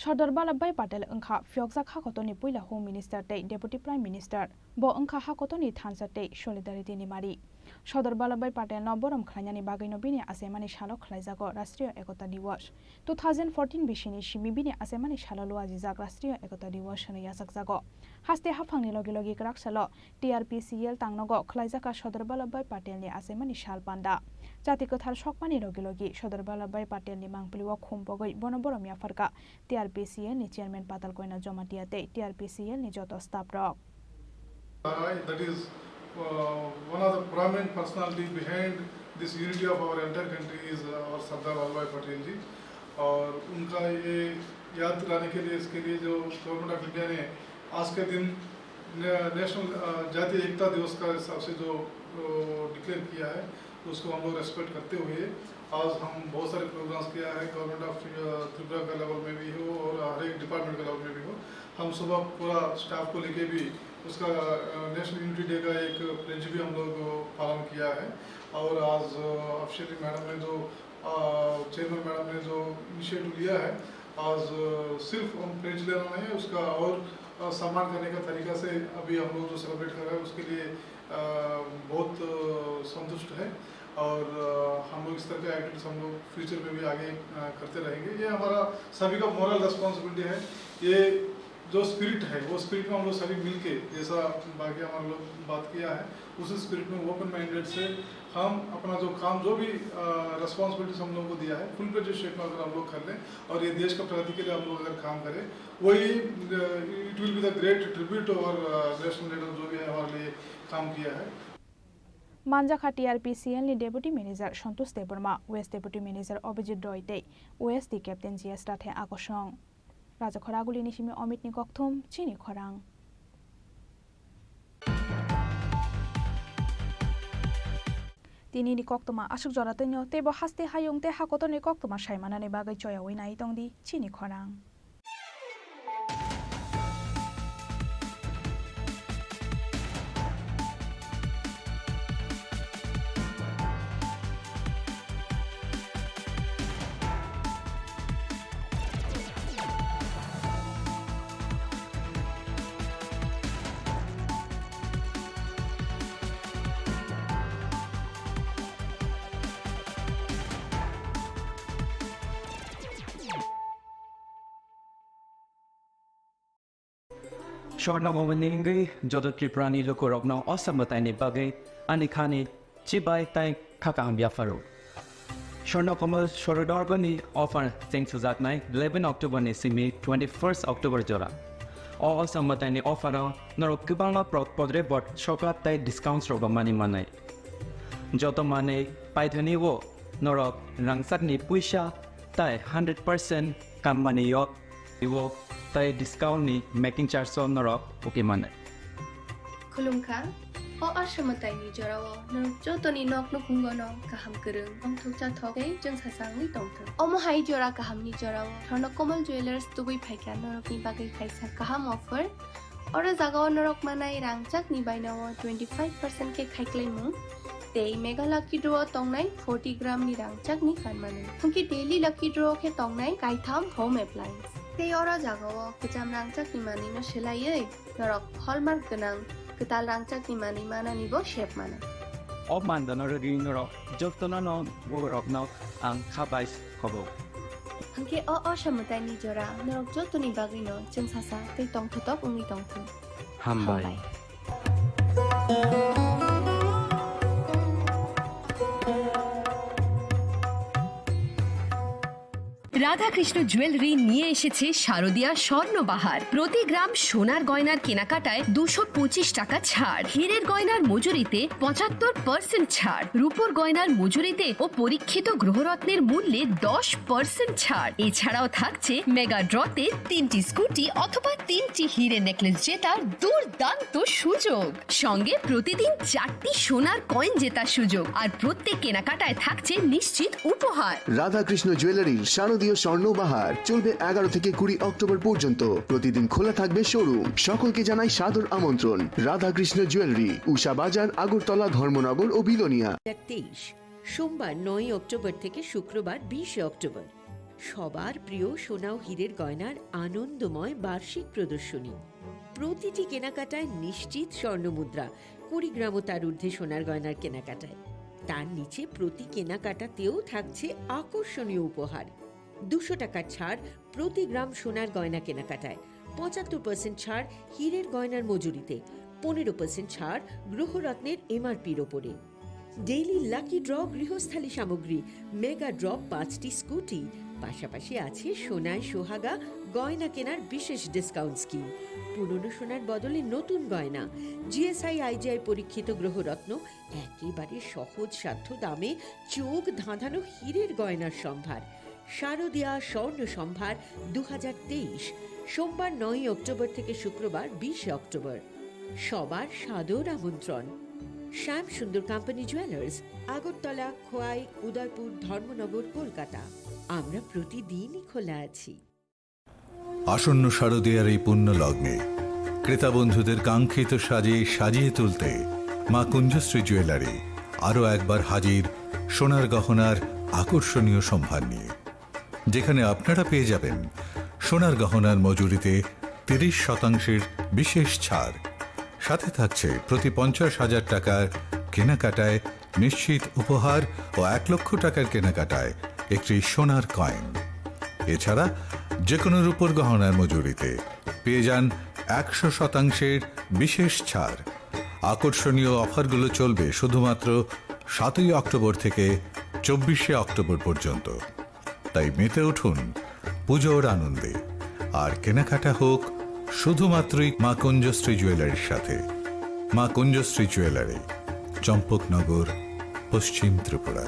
Sardar Vallabhbhai Patel wngkha phiyokjak hakotorni puila Home Minister tei Deputy Prime Minister. Bo wngkha hakotorni thansa tei solidarity ni mari. Sardar Vallabhbhai Patelno borom khlainani bagwino bini achaimani salo khlaijago Rashtriya Ekata Diwas. Two thousand fourteen bisini simi bini achaimani salo luajijak Rashtriya Ekata Diwas hwnwi yachakjago. Haste haphangni logi logi kwrak salo T R P C L tangnogo khlaijak kha Sardar Vallabhbhai Patelni achaimani sal panda. Jati kwthar sokmani logi logi Sardar Vallabhbhai Patelni mangpili o khum pogwi bono borom yapharkha T R P C L ni chairman Patal Koina Jomatia tei T R P C L ni joto staff rok. That is, uh, one of the prominent personality behind this unity of our entire country is, uh, our Sardar Vallabhbhai Patel ji. और उनका ये याद दिलाने के लिए, इसके लिए जो गवर्नमेंट ऑफ इंडिया ने आज के दिन ने-, नेशनल, अ, जातीय एकता दिवस का हिसाब से जो, अ, डिक्लेयर किया है, उसको हम लोग रेस्पेक्ट करते हुए आज हम बहुत सारे प्रोग्राम्स किया है, गवर्नमेंट ऑफ, अ, त्रिपुरा का लेवल में भी हो और हर एक डिपार्टमेंट का लेवल में भी हो। हम सुबह पूरा स्टाफ को लेके भी उसका, अ, नेशनल यूनिटी डे का एक प्लेज भी हम लोग पालन किया है। और आज, अ, ऑफिशियली मैडम ने जो, अ, चेयरमैन मैडम ने जो इनिशिएटिव लिया है, आज, अ, सिर्फ हम प्लेज लेना नहीं है, उसका और, अ, सम्मान करने का तरीका से अभी हम लोग जो सेलिब्रेट कर रहे हैं, उसके लिए, अ, बहुत, अ, संतुष्ट है। और, अ, हम लोग इस तरह के एक्टिविटीज हम लोग फ्यूचर में भी आगे, अ, करते रहेंगे। ये हमारा सभी का मॉरल रिस्पॉन्सिबिलिटी है। ये जो स्पिरिट है, वो स्पिरिट में हम लोग सभी मिलके, जैसा बाकी हमारे लोग बात किया है, उसी स्पिरिट में ओपन माइंडेड से हम अपना जो काम, जो भी, अ, रिस्पॉन्सिबिलिटीज हम लोगों को दिया है, फुल फ्लेजेड शेप में अगर हम लोग कर लें और ये देश का प्रगति के लिए हम लोग अगर काम करें, वही, अ, it will be the great tribute our, a, national leader जो भी है हमारे लिए काम किया है। Manjakha T R P C L ni Deputy Manager Santosh Debbarma, West Deputy Manager Abhijit Roy tei West ni Captain G S Rathe akosong. Rajakhor Agulini simi Omitni kokthum, chini khorang. Tinini koktwma aswk jora twino, teibo haste hayung tei hakotorni koktwma saimanani bagwi choyaui nai tongdi chini khorang. Swarna Momoni wngwi joto Tripurani lukurokno o samwtaini bagwi ani khani chibai tei kha kaham yapharo. Swarna Komal Sorodargoni offer chengsujaknai eleven October ni simi twenty-first October jora. O, o samwtaini offer o norok kwbangma pro-, podre bot sokap tei discounts rok mani manai. Joto manwi paithani o norok rangchakni puisa tei hundred percent kammani yok. Iwo tei discount ni making charge o norok uki mano. Khulumkha, o aswmwtaini jorao norok jotoni nok nukhungo no kaham kwrwng, tongthok chathok tei chwngsasa wngwi tongthok. Omo hai jora kahamni jorao Swarna Komal Jewellers tubui phaikha norokni bagwi kaisa kaham offer. Oro jagao norok manai rangchakni bainao twenty five percent khe khaiklaimung tei Mega Lucky Draw o tongnai forty gram ni rangchakni kanmani. Hwnkhe Daily Lucky Draw khe tongnai kaitham home appliance. Tei oro jagao kwcham rangchakni manwino swlaiwi norok hallmark gwnang kwtal rangchakni manwi mananibo sep mano. O mandano rwgwi norok jotono no borokno ang kha bai khobo. Hwnkhe o, o samwtaini jora norok jotoni bagwino chwngsasa tei tongthotok wngwi tongthung. Hambai. Hambai. Radhakrishna jewellery নিয়ে এসেছে শারদীয়া স্বর্ণবাহার। প্রতি গ্রাম সোনার গয়নার কেনাকাটায় দুশো পঁচিশ টাকা ছাড়, হীরের গয়নার মজুরিতে পঁচাত্তর পার্সেন্ট ছাড়, রূপোর গয়নার মজুরিতে ও পরীক্ষিত গ্রহরত্নের মূল্যে দশ পার্সেন্ট ছাড়। এছাড়াও থাকছে মেগা ড্রতে তিনটি স্কুটি অথবা তিনটি হিরে নেকলেস জেতার দুর্দান্ত সুযোগ। সঙ্গে প্রতিদিন চারটি সোনার কয়েন জেতার সুযোগ, আর প্রত্যেক কেনাকাটায় থাকছে নিশ্চিত উপহার। রাধাকৃষ্ণ জুয়েলারির শারদীয় স্বর্ণ বাহার চলবে এগারো থেকে কুড়ি অক্টোবর পর্যন্ত। প্রতিদিন খোলা থাকবে শোরুম। সকলকে জানাই সাদর আমন্ত্রণ। রাধাকৃষ্ণ জুয়েলারি, উষা বাজার, আগরতলা, ধর্মনগর ও বিলোনিয়া। তেইশ, সোমবার নয় অক্টোবর থেকে শুক্রবার বিশে অক্টোবর। সবার প্রিয় সোনা ও হীরের গয়নার আনন্দময় বার্ষিক প্রদর্শনী। প্রতিটি কেনাকাটায় নিশ্চিত স্বর্ণমুদ্রা, কুড়ি গ্রাম ও তার ঊর্ধ্বে সোনার গয়নার কেনাকাটায়। তার নিচে প্রতি কেনাকাটাতেও থাকছে আকর্ষণীয় উপহার। দুশো টাকার ছাড় প্রতি গ্রাম সোনার গয়না কেনাকাটায়, পঁচাত্তর পার্সেন্ট ছাড় হীরের গয়নার মজুরিতে, পনেরো পার্সেন্ট ছাড় গ্রহরত্নের এমআরপির ওপরে। ডেইলি লাকি ড্র গৃহস্থালী সামগ্রী, মেগা ড্র পাঁচটি স্কুটি, পাশাপাশি আছে সোনায় সোহাগা গয়না কেনার বিশেষ ডিসকাউন্ট স্কিম। পুরনো সোনার বদলে নতুন গয়না, জিএসআই আইজিআই পরীক্ষিত গ্রহরত্ন, একেবারে সহজসাধ্য দামে চোখ ধাঁধানো হীরের গয়নার সম্ভার। শারদিয়া স্বর্ণ সম্ভার দু হাজার তেইশ, সোমবার নয়ই অক্টোবর থেকে শুক্রবার বিশে অক্টোবর। সবার সাদর আমন্ত্রণ। শ্যাম সুন্দর কোম্পানি জুয়েলার্স, আগরতলা, খোয়াই, উদয়পুর, ধর্মনগর, কলকাতা। আমরা প্রতিদিনই খোলা আছি। আসন্ন শারদীয়ার এই পুণ্য লগ্নে ক্রেতা বন্ধুদের কাঙ্ক্ষিত সাজে সাজিয়ে তুলতে মা কুঞ্জশ্রী জুয়েলারি আরও একবার হাজির সোনার গহনার আকর্ষণীয় সম্ভার নিয়ে, যেখানে আপনারা পেয়ে যাবেন সোনার গহনার মজুরিতে তিরিশ শতাংশের বিশেষ ছাড়, সাথে থাকছে প্রতি পঞ্চাশ হাজার টাকার কেনাকাটায় নিশ্চিত উপহার ও এক লক্ষ টাকার কেনাকাটায় একটি সোনার কয়েন। এছাড়া যে কোনো রূপোর গহনার মজুরিতে পেয়ে যান একশো শতাংশের বিশেষ ছাড়। আকর্ষণীয় অফারগুলো চলবে শুধুমাত্র সাতই অক্টোবর থেকে চব্বিশে অক্টোবর পর্যন্ত। তাই মেতে উঠুন পুজোর আনন্দে, আর কেনাকাটা হোক শুধুমাত্রই মা কুঞ্জশ্রী জুয়েলারির সাথে। মা কুঞ্জশ্রী জুয়েলারি, চম্পকনগর, পশ্চিম Tripura.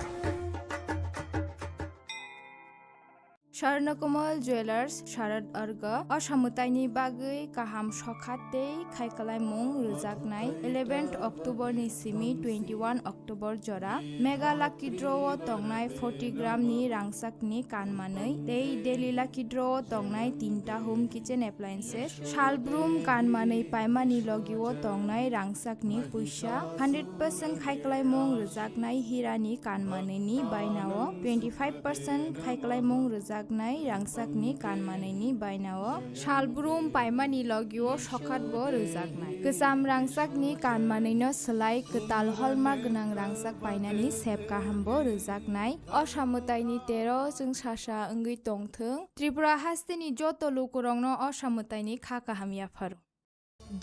Swarnakomal Jewelers Sharad Arga, o samwtaini bagwi kaham sokha tei khaikhlaimung rwjaknai eleventh October ni simi twenty-one October jora Mega Lucky Draw o tongnai forty gram ni rangchak ni kan manwi tei Daily Lucky Draw o tongnai tinta home kitchen appliances, salbrum kan manwi paimani logi o tongnai rangchak ni puisa, hundred percent khaikhlaimung rwjaknai hira ni kan manwi ni baina o, twenty five percent khaikhlaimung rwjaknai rangchak ni kan manwi ni baina o, salbrum paimani logi o sokhat bo rwjaknai. Kwcham rangchak ni kan manwi no swlai kwtal holma gwnang rangchak painani sep kaham bo rwjaknai. O samwtai ni tero chwngsasa wngwi tongthwng. Tripura haste ni joto lukurok no o samwtai ni kha kaham yapharo.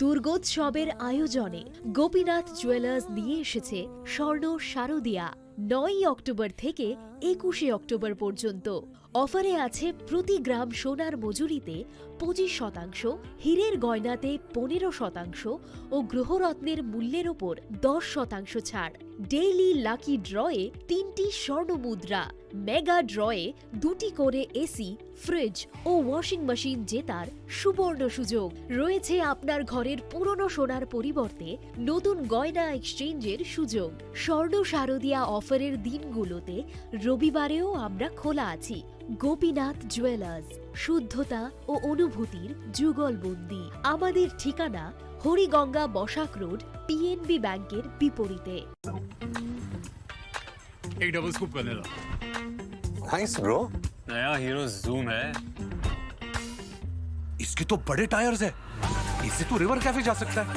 দুর্গোৎসবের আয়োজনে গোপীনাথ জুয়েলার্স নিয়ে এসেছে স্বর্ণ শারদিয়া। নয়ই অক্টোবর থেকে একুশে অক্টোবর পর্যন্ত। অফারে আছে প্রতি গ্রাম সোনার মজুরিতে পঁচিশ শতাংশ, হীরের গয়নাতে পনেরো শতাংশ ও গ্রহরত্নের মূল্যের ওপর দশ শতাংশ ছাড়। ডেইলি লাকি ড্রয়ে তিনটি স্বর্ণ মুদ্রা, মেগা ড্রয়ে দুটি করে এসি, ফ্রিজ ও ওয়াশিং মেশিন জেতার সুবর্ণ সুযোগ। রয়েছে আপনার ঘরের পুরনো সোনার পরিবর্তে নতুন গয়না এক্সচেঞ্জের সুযোগ। স্বর্ণ শারদিয়া অফারের দিনগুলোতে রবিবারেও আমরা খোলা আছি। গোপীনাথ জুয়েলার্স, শুদ্ধতা ও অনুভূতির যুগলবন্দি। আমাদের ঠিকানা হরিগঙ্গা বসাক রোড, পিএনবি ব্যাংকের বিপরীতে। एक double scoop vanilla. Thanks, bro। नया हीरो जूम है। इसके तो बड़े टायर्स है, इससे तो रिवर कैफे जा सकता है।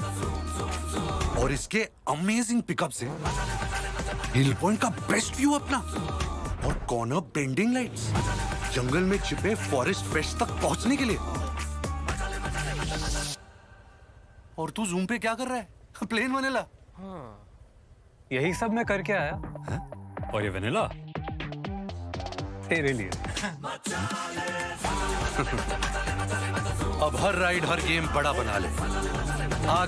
और इसके अमेजिंग पिकअप्स है, हिल पॉइंट का बेस्ट व्यू अपना। और कॉर्नर बेंडिंग लाइट्स, जंगल में छिपे फॉरेस्ट फ्रेश तक पहुंचने के लिए। और तू जूम पे क्या कर रहा है? Plane vanilla. हाँ। यही सब मैं करके आया। हैं? और ये वनीला तेरे लिए। अब हर राइड, हर गेम बड़ा बना ले। आ